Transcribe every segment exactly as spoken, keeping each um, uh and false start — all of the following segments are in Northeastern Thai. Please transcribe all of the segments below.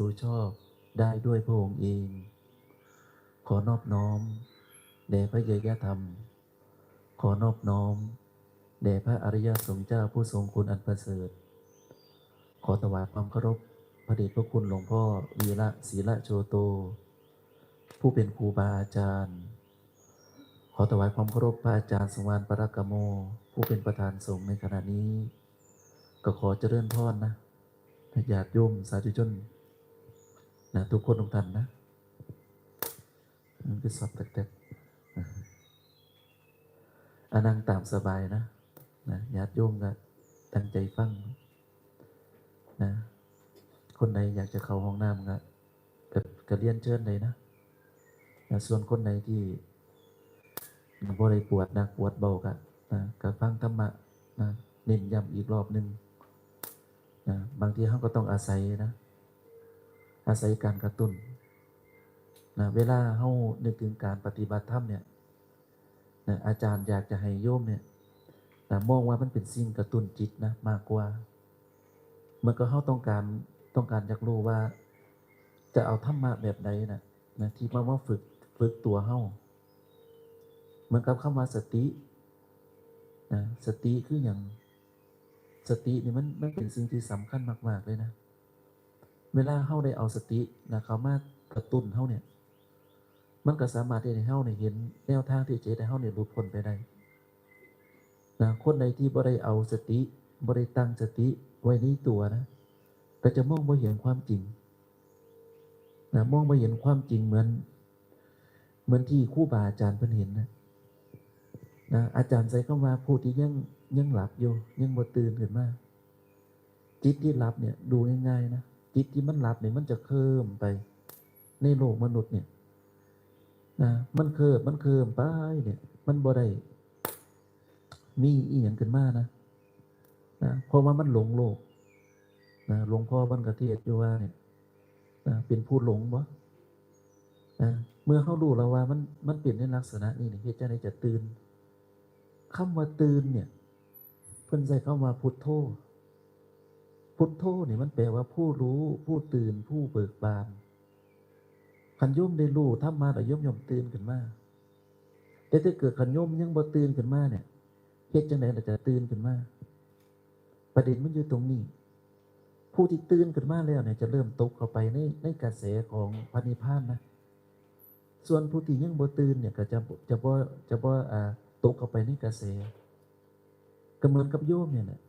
ดูชอบได้ด้วยพระองค์เอง ขอนอบน้อมแด่พระเยยยธรรม ขอนอบน้อมแด่พระอริยสงฆ์เจ้าผู้ทรงคุณอันประเสริฐ ขอถวายความเคารพพระเดชพระคุณหลวงพ่อวีระศีลโชโต ผู้เป็นครูบาอาจารย์ ขอถวายความเคารพพระอาจารย์สังวาลปรกโม ผู้เป็นประธานสงฆ์ในขณะนี้ ก็ขอเจริญพรนะ ญาติโยมสาธุชนนะ ทุกคนทุกท่านนะ มันคือสับแตกๆ อ่ะ นั่งตามสบายนะ นะ ญาติโยมก็ตั้งใจฟังนะ คนใดอยากจะเข้าห้องน้ำก็ ก็ ก็เรียนเชิญเลยนะ นะ ส่วนคนใดที่บ่ได้ปวดหนักปวดเบาก็ นะ ก็ฟังธรรมะนะ เน้นย้ำอีกรอบหนึ่งนะ บางทีเราก็ต้องอาศัยนะ อาศัยการกระตุ้นนะ เวลาเรานึกถึงการปฏิบัติธรรมเนี่ยนะ อาจารย์อยากจะให้โยมเนี่ยนะ มองว่ามันเป็นสิ่งกระตุ้นจิตนะ มากกว่า เหมือนกับเราต้องการ ต้องการอยากรู้ว่า จะเอาธรรมะแบบใดนะ นะ ที่มา มาฝึก ฝึกตัวเรา เหมือนกับคำว่าสตินะ สติคือหยัง สตินี่มัน มันเป็นสิ่งที่สำคัญมากๆ เลยนะ เวลาเราได้เอาสตินะ เข้ามากระตุ้นเราเนี่ย มันก็สามารถที่ให้เราเนี่ยเห็นแนวทางที่จะเฮ็ดให้เราเนี่ยหลุดพ้นไปได้นะ คนใดที่บ่ได้เอาสติ บ่ได้ตั้งสติไว้ในตัวนะ ก็จะมองบ่เห็นความจริงนะ มองบ่เห็นความจริงเหมือน เหมือนที่ครูบาอาจารย์เพิ่นเห็นนะ นะ อาจารย์ใช้คำว่าผู้ที่ยัง ยังหลับอยู่ ยังบ่ตื่นขึ้นมา จิตที่หลับเนี่ย ดูง่ายๆนะ จิตที่มันหลับเนี่ย มันจะเคลิ้มไปในโลกมนุษย์เนี่ยนะ มันเคลิ้ม มันเคลิ้มไปเนี่ย มันบ่ได้มีอีหยังขึ้นมานะ นะ เพราะว่ามันหลงโลกนะ หลวงพ่อเพิ่นก็เทศน์อยู่ว่าเนี่ยนะ เป็นผู้หลงบ่นะ เมื่อเรารู้แล้วว่ามัน มันเป็นในลักษณะนี้เนี่ย เฮ็ดจั่งใดจะตื่น คำว่าตื่นเนี่ย เพิ่นใช้คำว่าพุทโธ พุทโธนี่มันแปลว่าผู้รู้ ผู้ตื่น ผู้เบิกบาน คันโยมได้รู้ธรรมะแล้วโยมย่อมตื่นขึ้นมา แต่ถ้าเกิดคันโยมยังบ่ตื่นขึ้นมาเนี่ย เฮ็ดจั่งใดล่ะจะตื่นขึ้นมา ประเด็นมันอยู่ตรงนี้ ผู้ที่ตื่นขึ้นมาแล้วเนี่ย จะเริ่มตกเข้าไปใน ในกระแสของพระนิพพานนะ ส่วนผู้ที่ยังบ่ตื่นเนี่ย ก็จะ จะบ่ จะบ่ อ่า ตกเข้าไปในกระแส ก็เหมือนกับโยมเนี่ยแหละ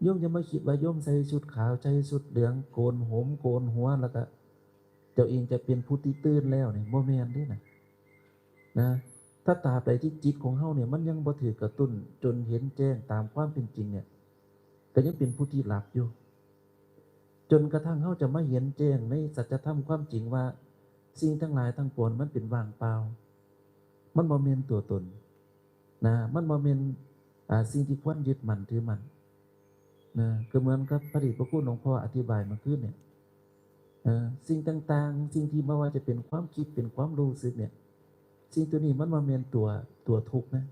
โยมอย่ามาคิดว่าโยมใส่ชุดขาว ใส่ชุดเหลือง โกนผม โกนหัว แล้วก็ เจ้าเองจะเป็นผู้ที่ตื่นแล้วเนี่ย บ่แม่นเด้นะ นะ ถ้าตราบใดที่จิตของเฮาเนี่ย มันยังบ่ถูกกระตุ้นจนเห็นแจ้งตามความเป็นจริงเนี่ย ก็ยังเป็นผู้ที่หลับอยู่ จนกระทั่งเฮาจะมาเห็นแจ้งในสัจธรรมความจริงว่า สิ่งทั้งหลายทั้งปวงมันเป็นว่างเปล่า มันบ่แม่นตัวตน นะ มันบ่แม่น อ่า สิ่งที่ควรยึดมั่นถือมั่น นะ ก็เหมือนกับพระเดชพระคุณหลวงพ่ออธิบายเมื่อคืนเนี่ย เอ่อ สิ่งต่างๆ สิ่งที่บ่ว่าจะเป็นความคิด เป็นความรู้สึกเนี่ย สิ่งตัวนี้มันบ่แม่นตัว ตัวทุกข์นะ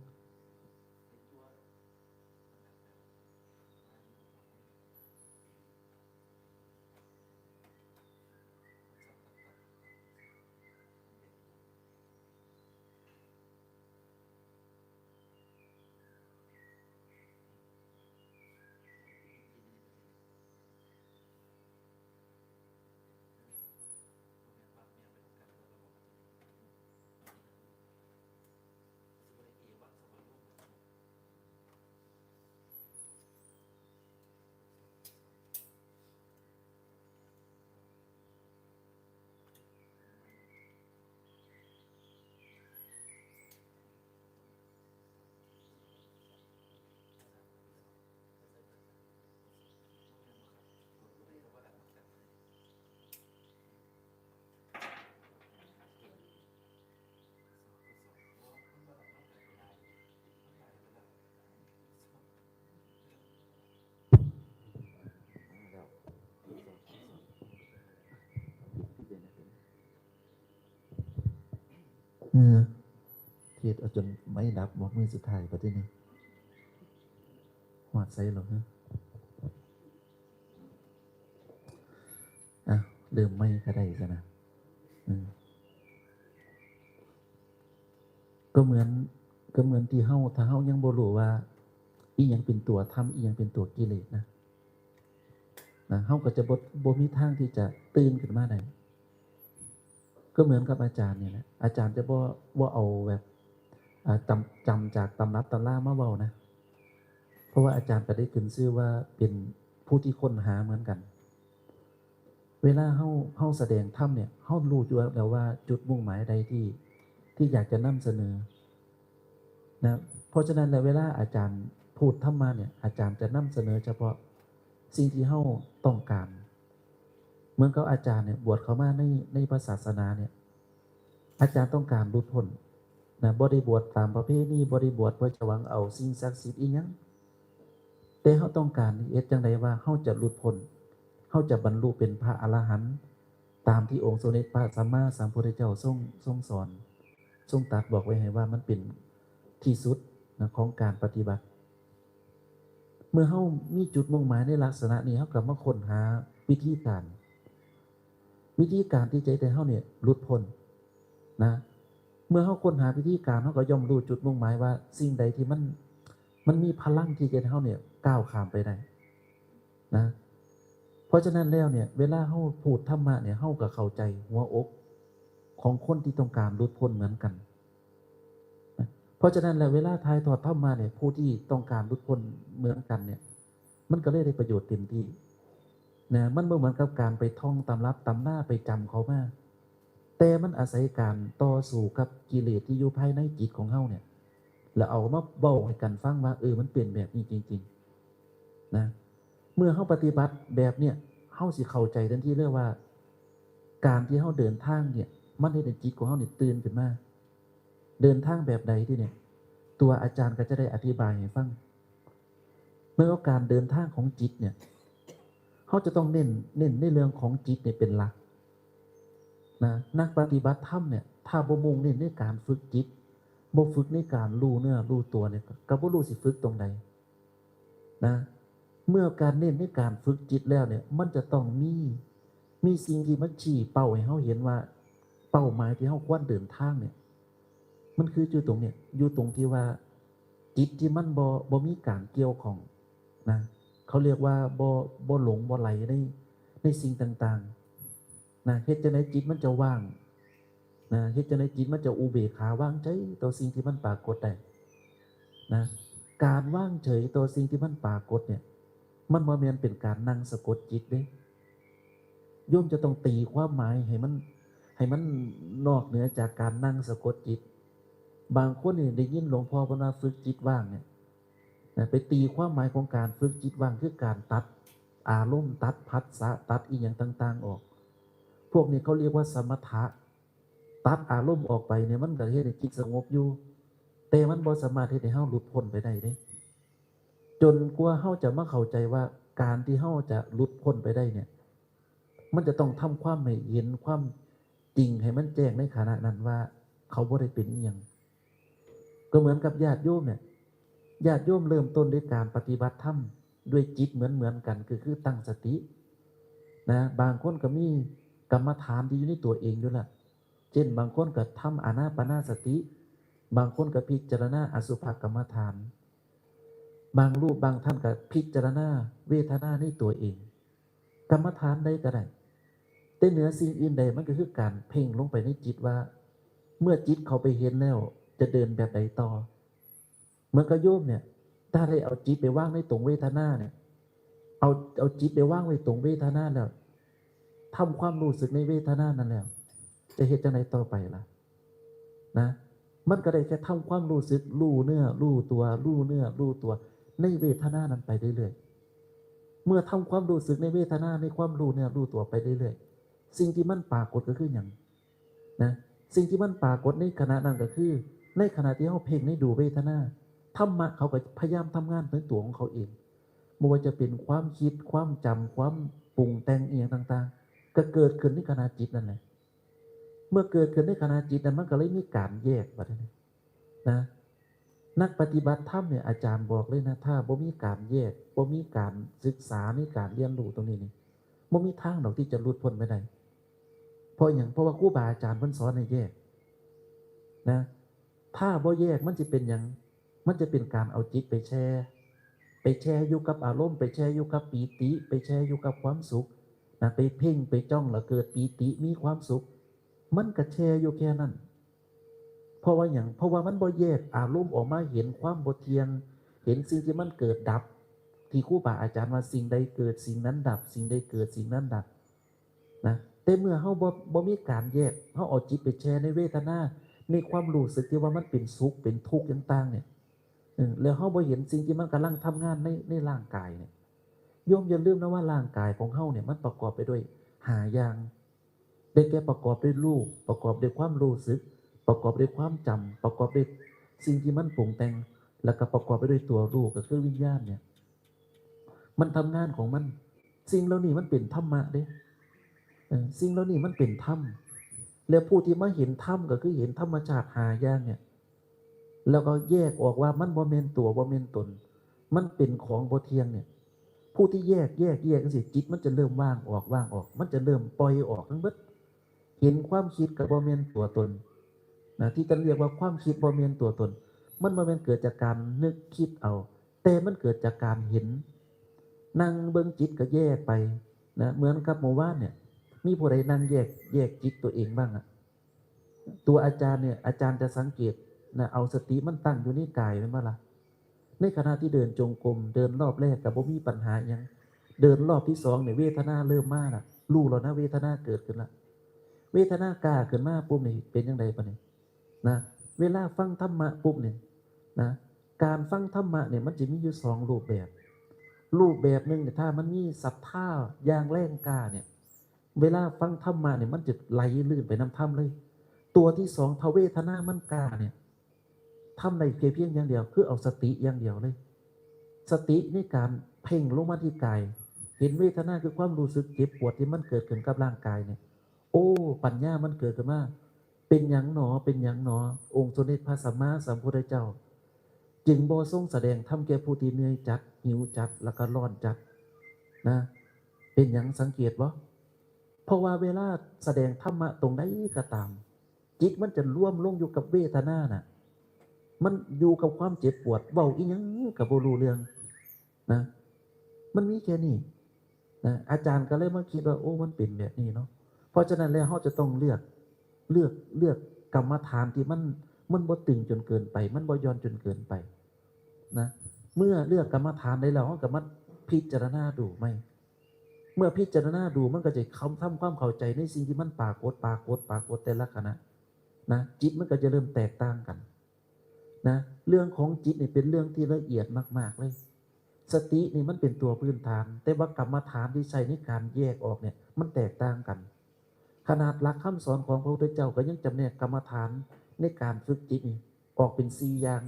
เออ เทศน์เอาจนไม้ดับ บอกมื้อสุดท้ายบัดนี้ ฮอดไสแล้วฮะ อ่ะ เริ่มใหม่ก็ได้ซะนะ อืม ก็เหมือน ก็เหมือนที่เฮา ถ้าเฮายังบ่รู้ว่า อีหยังเป็นตัวธรรม อีหยังเป็นตัวกิเลสนะ นะ เฮาก็จะบ่ บ่มีทางที่จะตื่นขึ้นมาได้ ก็เหมือนกับอาจารย์นี่แหละ อาจารย์จะบ่ บ่เอาแบบ อ่า จำ จำจากตำรับตำรามาเว้านะ เพราะว่าอาจารย์ก็ได้ขึ้นชื่อว่าเป็นผู้ที่ค้นหาเหมือนกัน เวลาเฮา เฮาแสดงธรรมเนี่ย เฮารู้อยู่แล้วว่าจุดมุ่งหมายใดที่ ที่อยากจะนำเสนอ นะ เพราะฉะนั้นแล้วเวลาอาจารย์พูดธรรมะเนี่ย อาจารย์จะนำเสนอเฉพาะสิ่งที่เฮาต้องการ เหมือนกับอาจารย์เนี่ยบวชเข้ามาใน ในพระศาสนาเนี่ย อาจารย์ต้องการหลุดพ้นนะ บ่ได้บวชตามประเพณี บ่ได้บวชเพื่อจะหวังเอาสิ่งศักดิ์สิทธิ์อีหยัง แต่เฮาต้องการเฮ็ดจั่งใดว่าเฮาจะหลุดพ้น เฮาจะบรรลุเป็นพระอรหันต์ ตามที่องค์สมเด็จพระสัมมาสัมพุทธเจ้าทรง ทรงสอน ทรงตรัสบอกไว้ให้ว่ามันเป็นที่สุดนะของการปฏิบัติ เมื่อเฮามีจุดมุ่งหมายในลักษณะนี้ เฮาก็มาค้นหาวิธีการ วิธีการที่จะเฮ็ดให้เฮาเนี่ยหลุดพ้นนะ เมื่อเฮาค้นหาวิธีการ เฮาก็ย่อมรู้จุดมุ่งหมายว่าสิ่งใดที่มัน มันมีพลังที่จะให้เฮาเนี่ยก้าวข้ามไปได้นะ เพราะฉะนั้นแล้วเนี่ย เวลาเฮาพูดธรรมะเนี่ย เฮาก็เข้าใจหัวอกของคนที่ต้องการหลุดพ้นเหมือนกันนะ เพราะฉะนั้นแล้วเวลาถ่ายทอดธรรมะเนี่ย ผู้ที่ต้องการหลุดพ้นเหมือนกันเนี่ย มันก็เลยได้ประโยชน์เต็มที่นะ มันบ่เหมือนกับการไปท่องตำรับตำรา ไปจำเขามา แต่มันอาศัยการต่อสู้กับกิเลสที่อยู่ภายในจิตของเฮาเนี่ย แล้วเอามาเว้าให้กันฟังว่า เออ มันเป็นแบบนี้จริงๆ นะ เมื่อเฮาปฏิบัติแบบเนี่ย เฮาสิเข้าใจทันทีเลยว่า การที่เฮาเดินทางเนี่ย มันเฮ็ดให้จิตของเฮาเนี่ยตื่นขึ้นมา เดินทางแบบใดที่เนี่ย ตัวอาจารย์ก็จะได้อธิบายให้ฟัง เมื่อการเดินทางของจิตเนี่ย เฮาจะต้องเน้น เน้นในเรื่องของจิตเนี่ยเป็นหลักนะ นักปฏิบัติธรรมเนี่ย ถ้าบ่มุ่งเน้นในการฝึกจิต บ่ฝึกในการรู้เนื้อรู้ตัวเนี่ย ก็บ่รู้สิฝึกตรงใดนะ เมื่อการเน้นในการฝึกจิตแล้วเนี่ย มันจะต้องมี มีสิ่งที่มันชี้เป้าให้เฮาเห็นว่า เป้าหมายที่เฮาควรเดินทางเนี่ย มันคืออยู่ตรงเนี่ย อยู่ตรงที่ว่า จิตที่มันบ่ บ่มีการเกี่ยวข้องนะ เขาเรียกว่าบ่ บ่หลงบ่ไหลใน ในสิ่งต่างๆ นะ เฮ็ดจั่งใดจิตมันจะว่างนะ เฮ็ดจั่งใดจิตมันจะอุเบกขาวางเฉยต่อสิ่งที่มันปรากฏได้นะ การวางเฉยต่อสิ่งที่มันปรากฏเนี่ย มันบ่แม่นเป็นการนั่งสะกดจิตเด้ โยมจะต้องตีความหมายให้มัน ให้มันนอกเหนือจากการนั่งสะกดจิต บางคนนี่ได้ยินหลวงพ่อเพิ่นว่าฝึกจิตว่างเนี่ยนะ ไปตีความหมายของการฝึกจิตว่างคือการตัดอารมณ์ ตัดผัสสะ ตัดอีหยังต่างๆออก พวกนี้เขาเรียกว่าสมถะ ตัดอารมณ์ออกไปเนี่ย มันก็เฮ็ดให้จิตสงบอยู่ แต่มันบ่สามารถเฮ็ดให้เฮาหลุดพ้นไปได้เด้ จนกว่าเฮาจะมาเข้าใจว่าการที่เฮาจะหลุดพ้นไปได้เนี่ย มันจะต้องทำความให้เห็นความจริงให้มันแจ้งในขณะนั้นว่าเขาบ่ได้เป็นอิหยัง ก็เหมือนกับญาติโยมเนี่ย ญาติโยมเริ่มต้นด้วยการปฏิบัติธรรมด้วยจิตเหมือนๆกัน ก็คือตั้งสตินะ บางคนก็มีกรรมฐานที่อยู่ในตัวเองอยู่ละ เช่นบางคนก็ทำอานาปานสติ บางคนก็พิจารณาอสุภกรรมฐาน บางรูปบางท่านก็พิจารณาเวทนาในตัวเอง กรรมฐานใดก็ได้ แต่เหนือสิ่งอื่นใดมันก็คือการเพ่งลงไปในจิตว่า เมื่อจิตเข้าไปเห็นแล้วจะเดินแบบใดต่อ เหมือนกับโยมเนี่ย ถ้าได้เอาจิตไปวางในตรงเวทนาเนี่ย เอา เอาจิตไปวางไว้ตรงเวทนาแล้ว ทำความรู้สึกในเวทนานั้นแล้ว จะเฮ็ดจั่งใดต่อไปล่ะ นะ มันก็ได้แค่ทำความรู้สึก รู้เนื้อ รู้ตัว รู้เนื้อ รู้ตัว ในเวทนานั้นไปเรื่อยๆ เมื่อทำความรู้สึกในเวทนา ในความรู้เนื้อ รู้ตัวไปเรื่อยๆ สิ่งที่มันปรากฏก็คือหยัง นะ สิ่งที่มันปรากฏในขณะนั้นก็คือ ในขณะที่เฮาเพ่งในดูเวทนา ธรรมะเขาก็พยายามทำงานในตัวของเขาเอง บ่ว่าจะเป็นความคิด ความจำ ความปรุงแต่งอีหยังต่างๆ ก็เกิดขึ้นในขณะจิตนั่นแหละ เมื่อเกิดขึ้นในขณะจิตนั้น มันก็เลยมีการแยกบัดนี้นะ นักปฏิบัติธรรมเนี่ย อาจารย์บอกเลยนะ ถ้าบ่มีการแยก บ่มีการศึกษา มีการเรียนรู้ตรงนี้นี่ บ่มีทางดอกที่จะหลุดพ้นไปได้ เพราะหยัง เพราะว่าครูบาอาจารย์เพิ่นสอนให้แยกนะ ถ้าบ่แยกมันสิเป็นหยัง มันจะเป็นการเอาจิตไปแช่ ไปแช่อยู่กับอารมณ์ ไปแช่อยู่กับปีติ ไปแช่อยู่กับความสุขนะ ไปเพ่งไปจ้องแล้วเกิดปีติมีความสุข มันก็แช่อยู่แค่นั้น เพราะว่าหยัง เพราะว่ามันบ่แยกอารมณ์ออกมาเห็นความบ่เที่ยง เห็นสิ่งที่มันเกิดดับ ที่ครูบาอาจารย์ว่าสิ่งใดเกิดสิ่งนั้นดับ สิ่งใดเกิดสิ่งนั้นดับนะ แต่เมื่อเฮาบ่ บ่มีการแยก เฮาเอาจิตไปแช่ในเวทนา ในความรู้สึกที่ว่ามันเป็นสุขเป็นทุกข์ต่างๆเนี่ย เออ แล้วเฮาบ่เห็นสิ่งที่มันกำลังทำงานใน ในร่างกายเนี่ย โยมอย่าลืมนะว่าร่างกายของเฮาเนี่ยมันประกอบไปด้วยห้าอย่าง ได้แก่ประกอบด้วยรูป ประกอบด้วยความรู้สึก ประกอบด้วยความจำ ประกอบด้วยสิ่งที่มันปรุงแต่ง แล้วก็ประกอบไปด้วยตัวรู้ ก็คือวิญญาณเนี่ย มันทำงานของมัน สิ่งเหล่านี้มันเป็นธรรมะเด้ เออ สิ่งเหล่านี้มันเป็นธรรม และผู้ที่มาเห็นธรรมก็คือเห็นธรรมชาติห้าอย่างเนี่ย แล้วก็แยกออกว่ามันบ่แม่นตัวบ่แม่นตน มันเป็นของบ่เที่ยงเนี่ย ผู้ที่แยก แยก แยกจังซี่ จิตมันจะเริ่มว่างออก ว่างออก มันจะเริ่มปล่อยออกทั้งเบิด เห็นความคิดก็บ่แม่นตัวตนนะ ที่ท่านเรียกว่าความคิดบ่แม่นตัวตน มันบ่แม่นเกิดจากการนึกคิดเอา แต่มันเกิดจากการเห็น นั่งเบิ่งจิตก็แยกไปนะ เหมือนกับเมื่อวานเนี่ย มีผู้ใดนั่งแยก แยกจิตตัวเองบ้างอะ ตัวอาจารย์เนี่ย อาจารย์จะสังเกตนะ เอาสติมันตั้งอยู่ในกายแม่นบ่ล่ะ ในขณะที่เดินจงกรม เดินรอบแรกก็บ่มีปัญหาหยัง เดินรอบที่สองเนี่ย เวทนาเริ่มมาละ รู้แล้วนะ เวทนาเกิดขึ้นละ เวทนากล้าขึ้นมาปุ๊บนี่ เป็นจั่งใดบัดนี้นะ เวลาฟังธรรมะปุ๊บเนี่ยนะ การฟังธรรมะเนี่ยมันจะมีอยู่สองรูปแบบ รูปแบบหนึ่งเนี่ย ถ้ามันมีศรัทธาอย่างแรงกล้าเนี่ย เวลาฟังธรรมะเนี่ยมันจะไหลลื่นไปนำธรรมเลย ตัวที่สอง ถ้าเวทนามันกล้าเนี่ย ทำได้แค่เพียงอย่างเดียว คือเอาสติอย่างเดียวเลย สติในการเพ่งลงมาที่กาย เห็นเวทนาคือความรู้สึกเจ็บปวดที่มันเกิดขึ้นกับร่างกายเนี่ย โอ้ ปัญญามันเกิดขึ้นมา เป็นหยังหนอ เป็นหยังหนอ องค์สมเด็จพระสัมมาสัมพุทธเจ้า จึงบ่ทรงแสดงธรรมแก่ผู้ที่เหนื่อยจัด หิวจัด แล้วก็ร้อนจัดนะ เป็นหยังสังเกตบ่ เพราะว่าเวลาแสดงธรรมะตรงใดก็ตาม จิตมันจะรวมลงอยู่กับเวทนาน่ะ มันอยู่กับความเจ็บปวด เว้าอีหยังก็บ่รู้เรื่องนะ มันมีแค่นี้นะ อาจารย์ก็เลยมาคิดว่า โอ้ มันเป็นแบบนี้เนาะ เพราะฉะนั้นแล้วเฮาจะต้องเลือก เลือก เลือกกรรมฐานที่มัน มันบ่ตึงจนเกินไป มันบ่หย่อนจนเกินไปนะ เมื่อเลือกกรรมฐานได้แล้ว เฮาก็มาพิจารณาดูใหม่ เมื่อพิจารณาดูมันก็จะเข้า ทำความเข้าใจในสิ่งที่มันปรากฏ ปรากฏ ปรากฏแต่ละขณะนะ จิตมันก็จะเริ่มแตกต่างกันนะ เรื่องของจิตนี่เป็นเรื่องที่ละเอียดมากๆเลย สตินี่มันเป็นตัวพื้นฐาน แต่ว่ากรรมฐานที่ใช้ในการแยกออกเนี่ยมันแตกต่างกัน ขนาดหลักคำสอนของพระพุทธเจ้าก็ยังจำแนกกรรมฐานในการฝึกจิตนี่ออกเป็นสี่อย่าง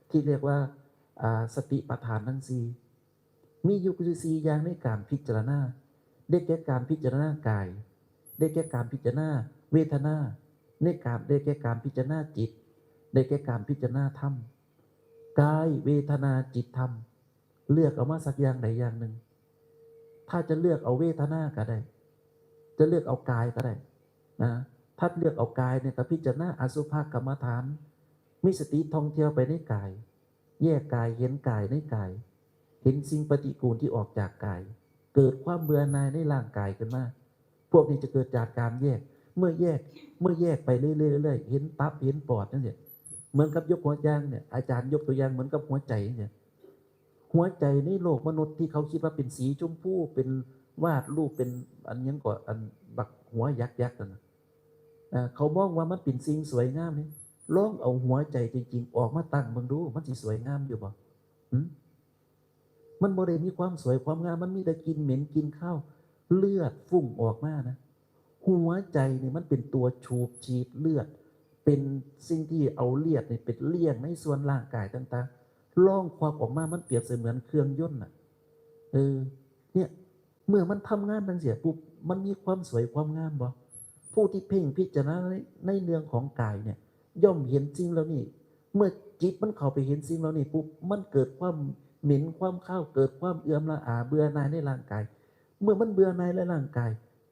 ที่เรียกว่า อ่า สติปัฏฐานทั้งสี่ มีอยู่คือสี่อย่างในการพิจารณา ได้แก่การพิจารณากาย ได้แก่การพิจารณาเวทนา ในการ ได้แก่การพิจารณาจิต ได้แก่การพิจารณาธรรม กาย เวทนา จิต ธรรม เลือกเอามาสักอย่างใดอย่างหนึ่ง ถ้าจะเลือกเอาเวทนาก็ได้ จะเลือกเอากายก็ได้นะ ถ้าเลือกเอากายเนี่ยก็พิจารณาอสุภกรรมฐาน มีสติท่องเที่ยวไปในกาย แยกกาย เห็นกายในกาย เห็นสิ่งปฏิกูลที่ออกจากกาย เกิดความเบื่อหน่ายในร่างกายขึ้นมา พวกนี้จะเกิดจากการแยก เมื่อแยก เมื่อแยกไปเรื่อยๆเรื่อยๆ เห็นตับ เห็นปอดนั่นเนี่ย เหมือนกับยกหัวอย่างเนี่ย อาจารย์ยกตัวอย่างเหมือนกับหัวใจเนี่ย หัวใจในโลกมนุษย์ที่เขาคิดว่าเป็นสีชมพู เป็นวาดรูป เป็นอันหยังก็ อันบักหัวยักษ์ๆนั่นน่ะ อ่า เขามองว่ามันเป็นสิ่งสวยงามนี่ ลองเอาหัวใจจริงๆ ออกมาตั้งเบิ่งดู มันสิสวยงามอยู่บ่ หึ มันบ่ได้มีความสวยความงาม มันมีแต่กลิ่นเหม็นกลิ่นคาว เลือดฟุ้งออกมานะ หัวใจนี่มันเป็นตัวสูบฉีดเลือด เป็นสิ่งที่เอาเลือดนี่ไปเลี้ยงในส่วนร่างกายต่างๆ ลองควักออกมา มันเปรียบเสมือนเครื่องยนต์น่ะ เออ เนี่ย เมื่อมันทำงานจั่งซี้ปุ๊บ มันมีความสวยความงามบ่ ผู้ที่เพ่งพิจารณาใน ในเรื่องของกายเนี่ย ย่อมเห็นสิ่งเหล่านี้ เมื่อจิตมันเข้าไปเห็นสิ่งเหล่านี้ปุ๊บ มันเกิดความเหม็นความคาว เกิดความเอือมละอา เบื่อหน่ายในร่างกาย เมื่อมันเบื่อหน่ายในร่างกาย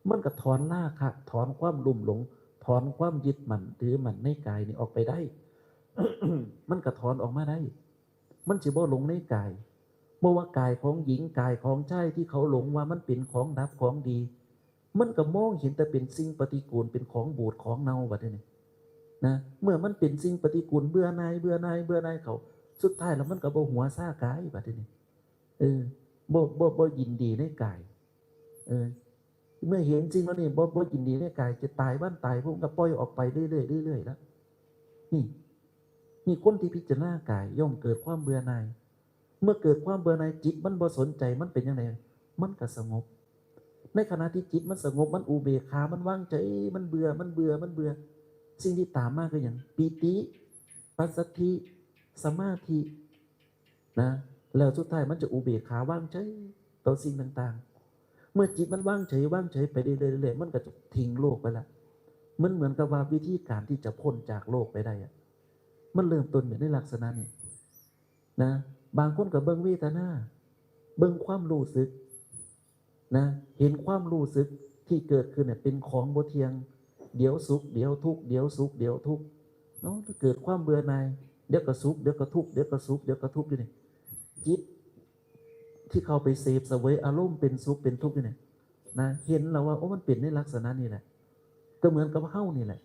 มันก็ถอนราคะ ถอนความลุ่มหลง ถอนความยึดมั่นถือมั่นในกายนี่ออกไปได้ มันก็ถอนออกมาได้ มันสิบ่หลงในกาย บ่ว่ากายของหญิงกายของชายที่เขาหลงว่ามันเป็นของดับของดี มันก็มองเห็นแต่เป็นสิ่งปฏิกูล เป็นของบูดของเน่าบัดนี้นะ เมื่อมันเป็นสิ่งปฏิกูล เบื่อหน่าย เบื่อหน่าย เบื่อหน่ายเขา สุดท้ายแล้วมันก็บ่หัวซากายบัดนี้ เออ บ่ บ่ บ่ยินดีในกาย เออ เมื่อเห็นสิ่งเหล่านี้บ่ บ่ยินดีในกาย จะตายวันตายพรุ่งก็ปล่อยออกไปเรื่อยๆ เรื่อยๆ แล้ว นี่ นี่คนที่พิจารณากายย่อมเกิดความเบื่อหน่าย เมื่อเกิดความเบื่อหน่าย จิตมันบ่สนใจ มันเป็นจั่งใด มันก็สงบ ในขณะที่จิตมันสงบ มันอุเบกขา มันวางใจ มันเบื่อ มันเบื่อ มันเบื่อ สิ่งที่ตามมาคือหยัง ปีติ ปัสสัทธิ สมาธิ นะ แล้วสุดท้ายมันจะอุเบกขาวางเฉยต่อสิ่งต่างๆ เมื่อจิตมันวางเฉยวางเฉยไปเรื่อยๆเรื่อยๆ มันก็จะทิ้งโลกไปละ มันเหมือนกับว่าวิธีการที่จะพ้นจากโลกไปได้อะ มันเริ่มต้นอยู่ในลักษณะนี้นะ บางคนก็เบิ่งเวทนา เบิ่งความรู้สึกนะ เห็นความรู้สึกที่เกิดขึ้นเนี่ยเป็นของบ่เที่ยง เดี๋ยวสุข เดี๋ยวทุกข์ เดี๋ยวสุข เดี๋ยวทุกข์ เนาะ เกิดความเบื่อหน่าย เดี๋ยวก็สุข เดี๋ยวก็ทุกข์ เดี๋ยวก็สุข เดี๋ยวก็ทุกข์อยู่นี่ จิตที่เข้าไปเสพเสวยอารมณ์เป็นสุขเป็นทุกข์อยู่เนี่ยนะ เห็นแล้วว่า โอ้ มันเป็นในลักษณะนี้แหละ ก็เหมือนกับเฮานี่แหละ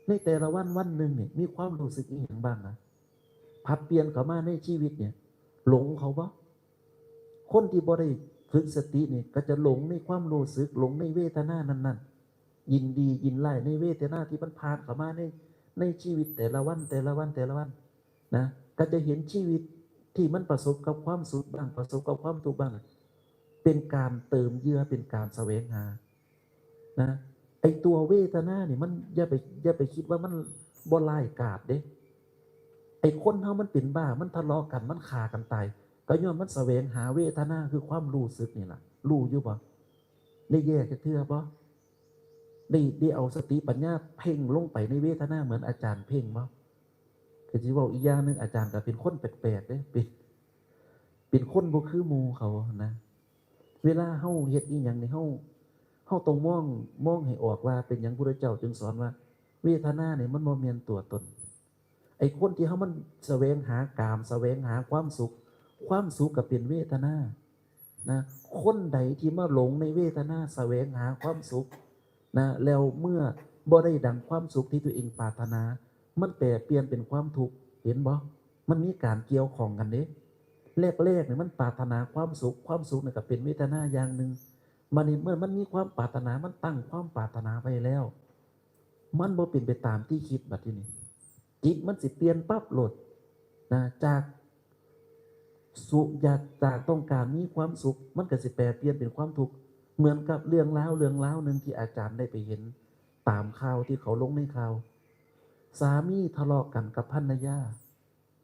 ในแต่ละวันวันหนึ่งเนี่ย มีความรู้สึกอีหยังบ้างนะ ผัดเปลี่ยนเข้ามาในชีวิตเนี่ย หลงเขาบ่ คนที่บ่ได้ฝึกสติเนี่ย ก็จะหลงในความรู้สึก หลงในเวทนานั้นๆ ยินดียินร้ายในเวทนาที่มันผ่านเข้ามาใน ในชีวิตแต่ละวัน แต่ละวัน แต่ละวันนะ ก็จะเห็นชีวิตที่มันประสบกับความสุขบ้าง ประสบกับความทุกข์บ้าง เป็นการเติมเยื่อ เป็นการแสวงหานะ ไอ้ตัวเวทนานี่มันอย่าไป อย่าไปคิดว่ามันบ่ร้ายกาจเด้ ไอ้คนเฮามันเป็นบ้า มันทะเลาะกัน มันฆ่ากันตาย ก็ย้อนมันแสวงหาเวทนาคือความรู้สึกนี่ล่ะ รู้อยู่บ่ ได้แยกจักเทื่อบ่ ได้ ได้เอาสติปัญญาเพ่งลงไปในเวทนาเหมือนอาจารย์เพ่งบ่ ก็สิเว้าอีกอย่างหนึ่ง อาจารย์ก็เป็นคนแปลกๆเด้ เป็น เป็นคนบ่คือหมู่เขานะ เวลาเฮาเฮ็ดอีหยังนี่ เฮา เฮาต้องมอง มองให้ออกว่าเป็นหยังพุทธเจ้าจึงสอนว่า เวทนาเนี่ยมันบ่แม่นตัวตน ไอ้คนที่เฮามันแสวงหากาม แสวงหาความสุข ความสุขก็เป็นเวทนานะ คนใดที่มาหลงในเวทนา แสวงหาความสุขนะ แล้วเมื่อบ่ได้ดังความสุขที่ตัวเองปรารถนา มันแปรเปลี่ยนเป็นความทุกข์ เห็นบ่ มันมีการเกี่ยวข้องกันเด้ แรกๆเนี่ยมันปรารถนาความสุข ความสุขเนี่ยก็เป็นเวทนาอย่างหนึ่ง บัดนี้เมื่อมันมีความปรารถนา มันตั้งความปรารถนาไว้แล้ว มันบ่เป็นไปตามที่คิด บัดทีนี้ จิตมันสิเปลี่ยนปั๊บโลดนะ จากสุข อยาก จากต้องการมีความสุข มันก็สิแปรเปลี่ยนเป็นความทุกข์ เหมือนกับเรื่องราว เรื่องราวหนึ่งที่อาจารย์ได้ไปเห็นตามข่าวที่เขาลงในข่าว สามีทะเลาะกันกับภรรยา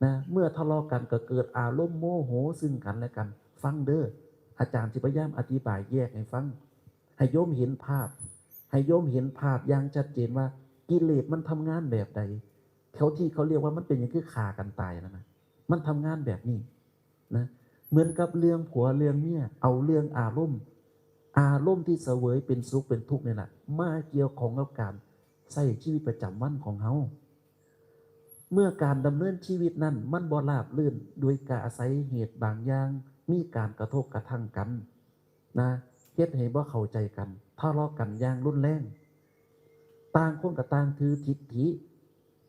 นะ เมื่อทะเลาะกันก็เกิดอารมณ์โมโหซึ่งกันและกัน ฟังเด้อ อาจารย์สิพยายามอธิบายแยกให้ฟัง ให้โยมเห็นภาพ ให้โยมเห็นภาพอย่างชัดเจนว่ากิเลสมันทำงานแบบใด เขาที่เขาเรียกว่ามันเป็นอย่างคือฆ่ากันตายนั่นนะ มันทำงานแบบนี้นะ เหมือนกับเรื่องผัวเรื่องเมีย เอาเรื่องอารมณ์ อารมณ์ที่เสวยเป็นสุขเป็นทุกข์นี่แหละ มาเกี่ยวข้องกับการใช้ชีวิตประจำวันของเฮา เมื่อการดำเนินชีวิตนั้นมันบ่ราบรื่น โดยการอาศัยเหตุบางอย่าง มีการกระทบกระทั่งกันนะ เฮ็ดให้บ่เข้าใจกัน ทะเลาะกันอย่างรุนแรง ต่างคนก็ต่างถือทิฏฐิ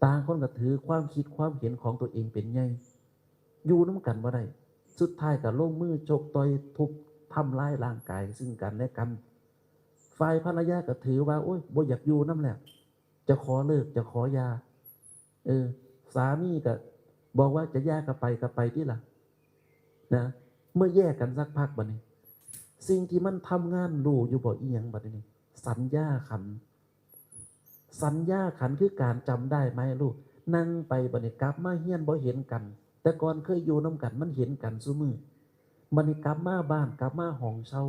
ต่างคนก็ถือความคิดความเห็นของตัวเองเป็นใหญ่ อยู่นำกันบ่ได้ สุดท้ายก็ลงมือชกต่อยทุบทำลายร่างกายซึ่งกันและกัน ฝ่ายภรรยาก็ถือว่า โอ๊ย บ่อยากอยู่นำแล้ว จะขอเลิก จะขอหย่า เออ สามีก็บอกว่าจะหย่าก็ไป ก็ไปติล่ะ นะ เมื่อแยกกันสักพักบัดนี้ สิ่งที่มันทำงานรู้อยู่บ่ อีหยังบัดนี้ สัญญาขันธ์ สัญญาขันธ์คือการจำได้หมายรู้ นั่งไปบัดนี้กลับมาเฮือนบ่เห็นกัน แต่ก่อนเคยอยู่นำกัน มันเห็นกันซุมื้อ บัดนี้กลับมาบ้าน กลับมาห้องเช่า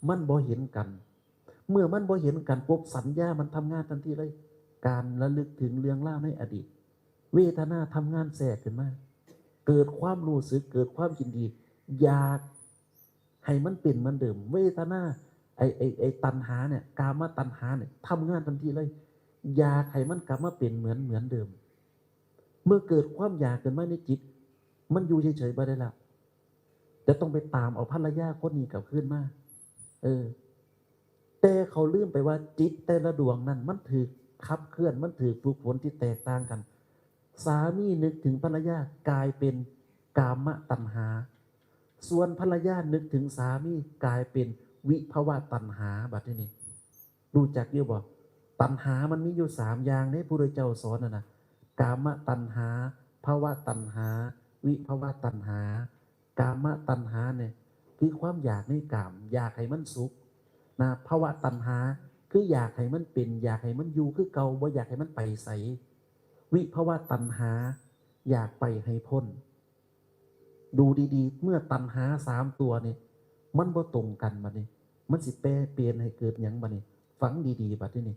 มันบ่เห็นกัน เมื่อมันบ่เห็นกันปุ๊บ สัญญามันทำงานทันทีเลย การระลึกถึงเรื่องราวในอดีต เวทนาทำงานแทรกขึ้นมา เกิดความรู้สึก เกิดความยินดี อยากให้มันเป็นเหมือนเดิม เวทนา ไอ้ไอ้ไอ้ตัณหาเนี่ย กามตัณหาเนี่ยทำงานทันทีเลย อยากให้มันกลับมาเป็นเหมือนเหมือนเดิม เมื่อเกิดความอยากขึ้นมาในจิต มันอยู่เฉยๆบ่ได้แล้ว จะต้องไปตามเอาภรรยาคนนี้กลับคืนมา เออ แต่เขาลืมไปว่าจิตแต่ละดวงนั้นมันถูกขับเคลื่อน มันถูกฝึกฝนที่แตกต่างกัน สามีนึกถึงภรรยากลายเป็นกามตัณหา ส่วนภรรยานึกถึงสามีกลายเป็นวิภวตัณหา บัดนี้นี่ รู้จักอยู่บ่? ตัณหามันมีอยู่สามอย่างเด้ พระพุทธเจ้าสอนน่ะนะ กามตัณหา ภวตัณหา วิภวตัณหา กามตัณหาเนี่ย คือความอยากในกาม อยากให้มันสุขนะ ภวตัณหา คืออยากให้มันเป็น อยากให้มันอยู่คือเก่า บ่อยากให้มันไปไส วิภวตัณหา อยากไปให้พ้น ดูดีๆ เมื่อตัณหาสามตัวนี่ มันบ่ตรงกันบัดนี้ มันสิแปรเปลี่ยนให้เกิดหยังบัดนี้ ฟังดีๆ บัดนี้นี่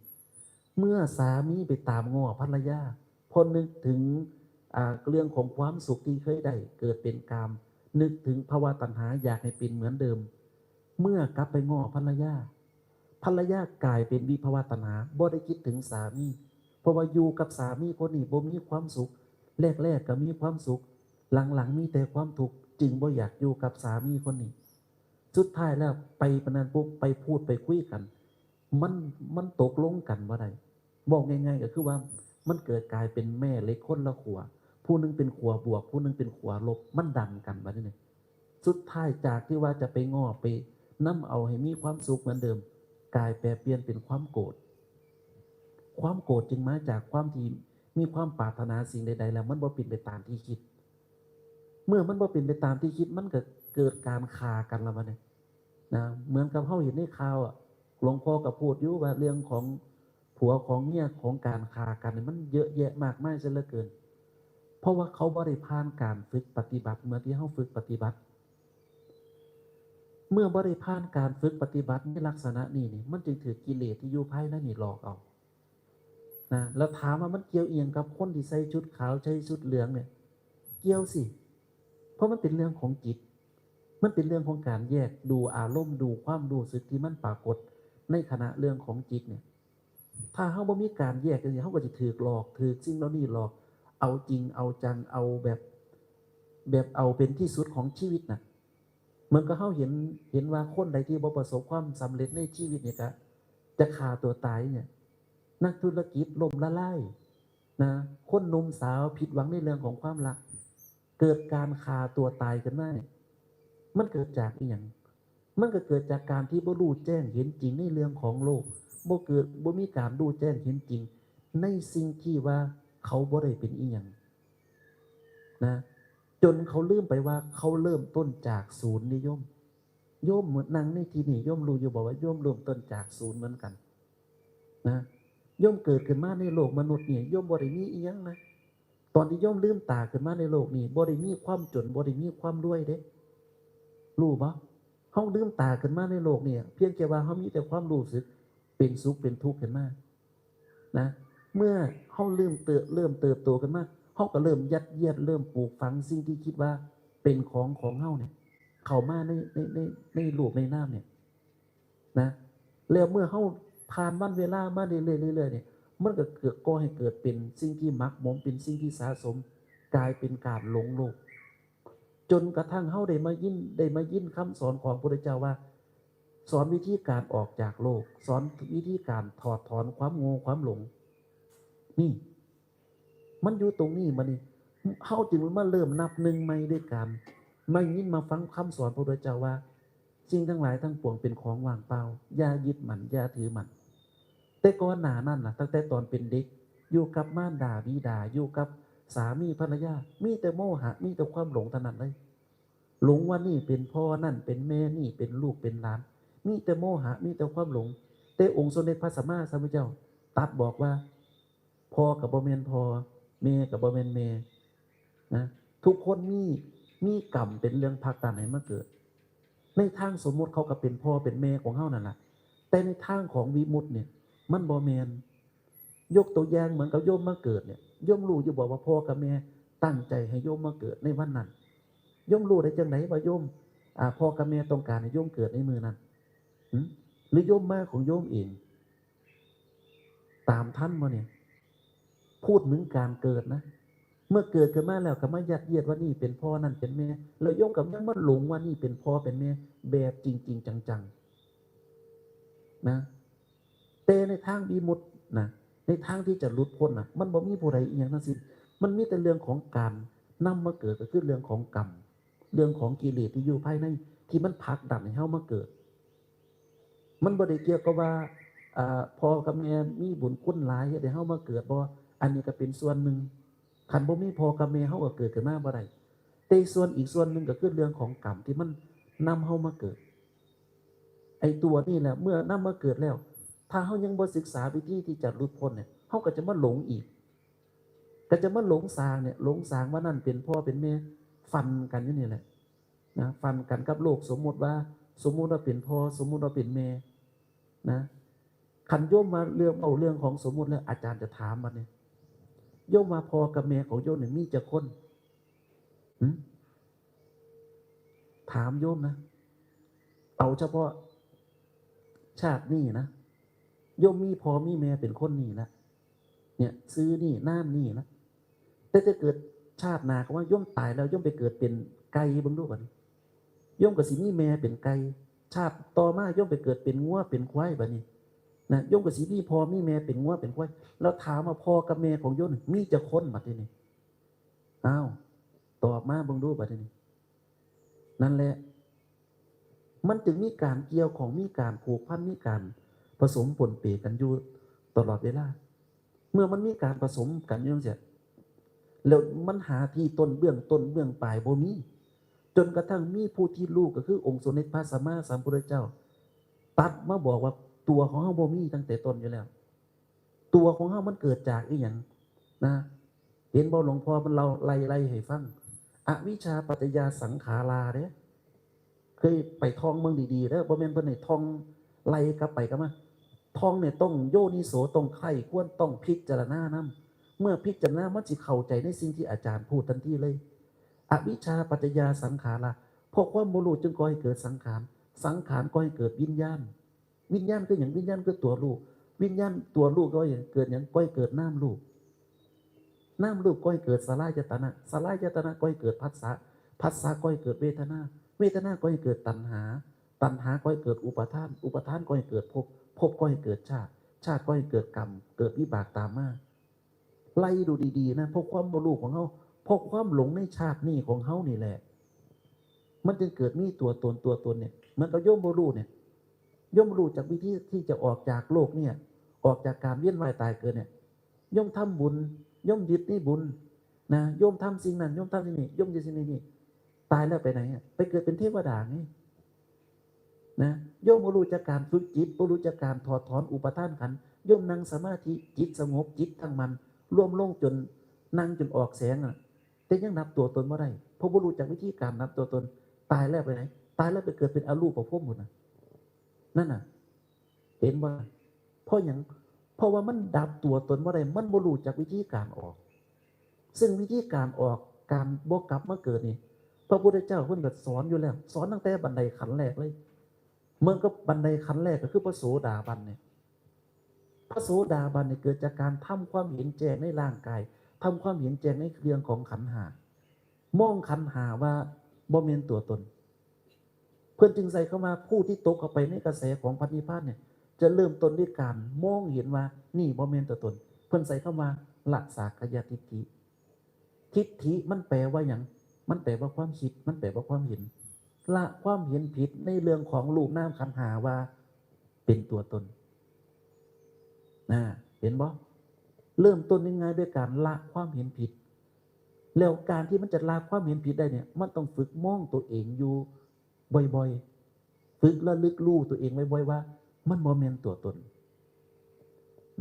เมื่อสามีไปตามง้อภรรยา พอนึกถึง อ่า เรื่องของความสุขที่เคยได้ เกิดเป็นกาม นึกถึงภวตัณหา อยากให้เป็นเหมือนเดิม เมื่อกลับไปง้อภรรยา ภรรยากลายเป็นวิภวตัณหา บ่ได้คิดถึงสามี เพราะว่าอยู่กับสามีคนนี้บ่มีความสุข แรกๆ ก็มีความสุข หลังๆ มีแต่ความทุกข์ จึงบ่อยากอยู่กับสามีคนนี้ สุดท้ายแล้วไปปานนั้นปุ๊บ ไปพูดไปคุยกัน มัน มันตกลงกันบ่ได้ บอกง่ายๆ ก็คือว่ามันเกิดกลายเป็นแม่เหล็กคนละขั้ว ผู้หนึ่งเป็นขั้วบวก ผู้หนึ่งเป็นขั้วลบ มันดันกันบัดนี้นี่ สุดท้ายจากที่ว่าจะไปง้อไปนำเอาให้มีความสุขเหมือนเดิม กลายแปรเปลี่ยนเป็นความโกรธ ความโกรธจึงมาจากความที่มีความปรารถนาสิ่งใดๆ แล้วมันบ่เป็นไปตามที่คิด เมื่อมันบ่เป็นไปตามที่คิด มันก็เกิดการฆ่ากันแล้วบัดนี้นะ เหมือนกับเฮาเห็นในข่าวอะ หลวงพ่อก็พูดอยู่ว่าเรื่องของผัวของเมียของการฆ่ากันนี่มันเยอะแยะมากมายซะเหลือเกิน เพราะว่าเขาบ่ได้ผ่านการฝึกปฏิบัติเหมือนที่เฮาฝึกปฏิบัติ เมื่อบ่ได้ผ่านการฝึกปฏิบัติในลักษณะนี้นี่ มันจึงถูกกิเลสที่อยู่ภายในนี่หลอกเอา นะ แล้วถามว่ามันเกี่ยวอิหยังกับคนที่ใส่ชุดขาว ใส่ชุดเหลืองเนี่ย เกี่ยวสิ เพราะมันเป็นเรื่องของจิต มันเป็นเรื่องของการแยกดูอารมณ์ ดูความรู้สึกที่มันปรากฏในขณะเรื่องของจิตเนี่ย ถ้าเฮาบ่มีการแยกจังซี้ เฮาก็สิถูกหลอก ถูกสิ่งเหล่านี้หลอก เอาจริงเอาจัง เอาแบบ แบบเอาเป็นที่สุดของชีวิตน่ะ เหมือนกับเฮาเห็น เห็นว่าคนใดที่บ่ประสบความสำเร็จในชีวิตเนี่ยก็จะฆ่าตัวตายเนี่ย นักธุรกิจล้มละลายนะ คนหนุ่มสาวผิดหวังในเรื่องของความรัก เกิดการฆ่าตัวตายขึ้นมาเนี่ย มันเกิดจากอิหยัง? มันก็เกิดจากการที่บ่รู้แจ้งเห็นจริงในเรื่องของโลก บ่เกิด บ่มีการรู้แจ้งเห็นจริงในสิ่งที่ว่าเขาบ่ได้เป็นอิหยังนะ จนเขาลืมไปว่าเขาเริ่มต้นจากศูนย์นี่โยม โยมนั่งในที่นี่ โยมรู้อยู่บ่ว่าโยมเริ่มต้นจากศูนย์เหมือนกันนะ โยมเกิดขึ้นมาในโลกมนุษย์นี่ โยมบ่ได้มีอิหยังนะ ตอนที่โยมลืมตาขึ้นมาในโลกนี่ บ่ได้มีความจน บ่ได้มีความรวยเด้ รู้บ่? เฮาลืมตาขึ้นมาในโลกนี่ เพียงแค่ว่าเฮามีแต่ความรู้สึก เป็นสุขเป็นทุกข์ขึ้นมา นะ เมื่อเฮาเริ่มเติบ เริ่มเติบโตขึ้นมา เฮาก็เริ่มยัดเยียด เริ่มปลูกฝังสิ่งที่คิดว่าเป็นของของเฮาเนี่ย เข้ามาใน ใน ใน ในรูปในนามเนี่ย นะ แล้วเมื่อเฮาผ่านวันเวลามาเรื่อยๆ เรื่อยๆ เนี่ย มันก็เกิด ก่อให้เกิดเป็นสิ่งที่หมักหมม เป็นสิ่งที่สะสม กลายเป็นการหลงโลก จนกระทั่งเฮาได้มายิน ได้มายินคำสอนของพระพุทธเจ้าว่า สอนวิธีการออกจากโลก สอนวิธีการถอดถอนความโง่ความหลง นี่ มันอยู่ตรงนี้บัดนี้ เฮาจึงมาเริ่มนับหนึ่งใหม่ด้วยการมายินมาฟังคำสอนพระพุทธเจ้าว่า สิ่งทั้งหลายทั้งปวงเป็นของว่างเปล่า อย่ายึดมั่น อย่าถือมั่น แต่ก่อนหน้านั้นน่ะ ตั้งแต่ตอนเป็นเด็ก อยู่กับมารดาบิดา อยู่กับสามีภรรยา มีแต่โมหะ มีแต่ความหลงเท่านั้นเลย หลงว่านี่เป็นพ่อ นั่นเป็นแม่ นี่เป็นลูกเป็นหลาน มีแต่โมหะ มีแต่ความหลง แต่องค์สมเด็จพระสัมมาสัมพุทธเจ้าตรัสบอกว่า พ่อก็บ่แม่นพ่อ แม่ก็บ่แม่นแม่ นะ ทุกคนมี มีกรรมเป็นเรื่องผลักดันให้มาเกิด ในทางสมมุติเขาก็เป็นพ่อเป็นแม่ของเฮานั่นล่ะ แต่ในทางของวิมุตติเนี่ย มันบ่แม่น ยกตัวอย่างเหมือนกับโยมมาเกิดเนี่ย โยมรู้อยู่บ่ว่าพ่อกับแม่ตั้งใจให้โยมมาเกิดในวันนั้น โยมรู้ได้จังไดว่าโยม อ่า พ่อกับแม่ต้องการให้โยมเกิดในมื้อนั้น หึ? หรือโยมมาของโยมเอง ตามทันบ่เนี่ย พูดถึงการเกิดนะ เมื่อเกิดขึ้นมาแล้วก็มายัดเยียดว่านี่เป็นพ่อนั่นเป็นแม่ แล้วโยมกับยังมาหลงว่านี่เป็นพ่อเป็นแม่ แบบจริงๆจังๆนะ แต่ในทางวิมุตตินะ ในทางที่จะหลุดพ้นนะ มันบ่มีผู้ใดอีหยังทั้งสิ้น มันมีแต่เรื่องของการนำมาเกิด ก็คือเรื่องของกรรม เรื่องของกิเลสที่อยู่ภายใน ที่มันผลักดันให้เฮามาเกิด มันบ่ได้เกี่ยวกับว่า อ่า พ่อกับแม่มีบุญคุณหลายเฮ็ดให้เฮามาเกิดบ่ อันนี้ก็เป็นส่วนหนึ่ง คันบ่มีพ่อกับแม่เฮาก็เกิดขึ้นมาบ่ได้ แต่ส่วนอีกส่วนหนึ่งก็คือเรื่องของกรรมที่มันนำเฮามาเกิด ไอ้ตัวนี่แหละ เมื่อนำมาเกิดแล้ว ถ้าเฮายังบ่ศึกษาวิธีที่จะหลุดพ้นเนี่ย เฮาก็จะมาหลงอีก ก็จะมาหลงสร้างเนี่ย หลงสร้างว่านั่นเป็นพ่อเป็นแม่ ฟันกันอยู่นี่แหละนะ ฟันกันกับโลกสมมุติว่า สมมุติว่าเป็นพ่อ สมมุติว่าเป็นแม่นะ คันโยมมาเรื่อง เอาเรื่องของสมมุติแล้ว อาจารย์จะถามบัดนี้ โยมว่าพ่อกับแม่ของโยมเนี่ยมีจักคน หึ ถามโยมนะ เอาเฉพาะชาตินี้นะ โยมมีพ่อมีแม่เป็นคนนี่ละ เนี่ย ชื่อนี่ นามนี่ละ แต่จะเกิดชาติหน้าก็ว่าโยมตายแล้ว โยมไปเกิดเป็นไก่เบิ่งดูบัดนี้ โยมก็สิมีแม่เป็นไก่ ชาติต่อมาโยมไปเกิดเป็นงัวเป็นควายบัดนี้นะ โยมก็สิมีพ่อมีแม่เป็นงัวเป็นควาย แล้วถามว่าพ่อกับแม่ของโยมนี่มีจักคนบัดนี้ อ้าว ตอบมาเบิ่งดูบัดนี้ นั่นแหละ มันจึงมีการเกี่ยวข้อง มีการผูกพัน มีการผสมปนเปกันอยู่ตลอดเวลา เมื่อมันมีการผสมกันอยู่จั่งซี้ แล้วมันหาที่ต้นเบื้องต้นเบื้องปลายบ่มี จนกระทั่งมีผู้ที่รู้ก็คือองค์สมเด็จพระสัมมาสัมพุทธเจ้า ตัดมาบอกว่าตัวของเฮาบ่มีตั้งแต่ต้นอยู่แล้ว ตัวของเฮามันเกิดจากอีหยังนะ เห็นบ่ หลวงพ่อมันเล่าไล่ๆให้ฟัง อวิชชาปัจจยาสังขาราเด้ เคยไปท่องเบิ่งดีๆเด้อ บ่แม่นเพิ่นให้ท่องไล่กลับไปกลับมา ท่องเนี่ยต้องโยนิโส ต้องใคร่ครวญ ต้องพิจารณานำ เมื่อพิจารณามันสิเข้าใจในสิ่งที่อาจารย์พูดทันทีเลย อวิชชาปัจจยาสังขารา เพราะความบ่รู้จึงก่อให้เกิดสังขาร สังขารก่อให้เกิดวิญญาณ วิญญาณคือหยัง วิญญาณคือตัวรู้ วิญญาณตัวรู้ก่อให้เกิดหยัง ก่อให้เกิดนามรูป นามรูปก่อให้เกิดสลายตนะ สลายตนะก่อให้เกิดผัสสะ ผัสสะก่อให้เกิดเวทนา เวทนาก่อให้เกิดตัณหา ตัณหาก่อให้เกิดอุปาทาน อุปาทานก่อให้เกิดภพ ภพก่อให้เกิดชาติ ชาติก่อให้เกิดกรรม เกิดวิบากตามมา ไล่ดูดีๆนะ เพราะความบ่รู้ของเฮา เพราะความหลงในชาตินี้ของเฮานี่แหละ มันจึงเกิดมีตัวตน ตัวตนเนี่ย เหมือนกับโยมบ่รู้เนี่ย โยมบ่รู้จักวิธีที่จะออกจากโลกเนี่ย ออกจากการเวียนว่ายตายเกิดเนี่ย โยมทำบุญ โยมยึดในบุญนะ โยมทำสิ่งนั้น โยมทำสิ่งนี้ โยมยึดสิ่งนี้ ตายแล้วไปไหนอะ ไปเกิดเป็นเทวดาไง นะ โยมบ่รู้จักการฝึกจิต บ่รู้จักการถอดถอนอุปาทานขันธ์ โยมนั่งสมาธิ จิตสงบ จิตตั้งมั่น รวมลงจนนั่งจนออกแสงอะ แต่ยังดับตัวตนบ่ได้ เพราะบ่รู้จักวิธีการดับตัวตน ตายแล้วไปไหน ตายแล้วไปเกิดเป็นอรูปภพพุ้นน่ะ นั่นน่ะ เห็นบ่ เพราะหยัง เพราะว่ามันดับตัวตนบ่ได้ มันบ่รู้จักวิธีการออก ซึ่งวิธีการออก การบ่กลับมาเกิดนี่ พระพุทธเจ้าเพิ่นก็สอนอยู่แล้ว สอนตั้งแต่บันไดขั้นแรกเลย เหมือนกับบันไดขั้นแรกก็คือพระโสดาบันเนี่ย พระโสดาบันเนี่ยเกิดจากการทำความเห็นแจ้งในร่างกาย ทำความเห็นแจ้งในเรื่องของขันธ์ห้า มองขันธ์ห้าว่าบ่แม่นตัวตน เพิ่นจึงใส่คำว่าผู้ที่ตกเข้าไปในกระแสของพระนิพพานเนี่ย จะเริ่มต้นด้วยการมองเห็นว่านี่บ่แม่นตัวตน เพิ่นใส่คำว่าละสักกายทิฏฐิ ทิฏฐิมันแปลว่าหยัง มันแปลว่าความคิด มันแปลว่าความเห็น ละความเห็นผิดในเรื่องของรูปนามขันธ์ห้าว่าเป็นตัวตน นะ เห็นบ่ เริ่มต้นง่ายๆด้วยการละความเห็นผิด แล้วการที่มันจะละความเห็นผิดได้เนี่ย มันต้องฝึกมองตัวเองอยู่บ่อยๆ ฝึกระลึกรู้ตัวเองบ่อยๆ ว่า มันบ่แม่นตัวตน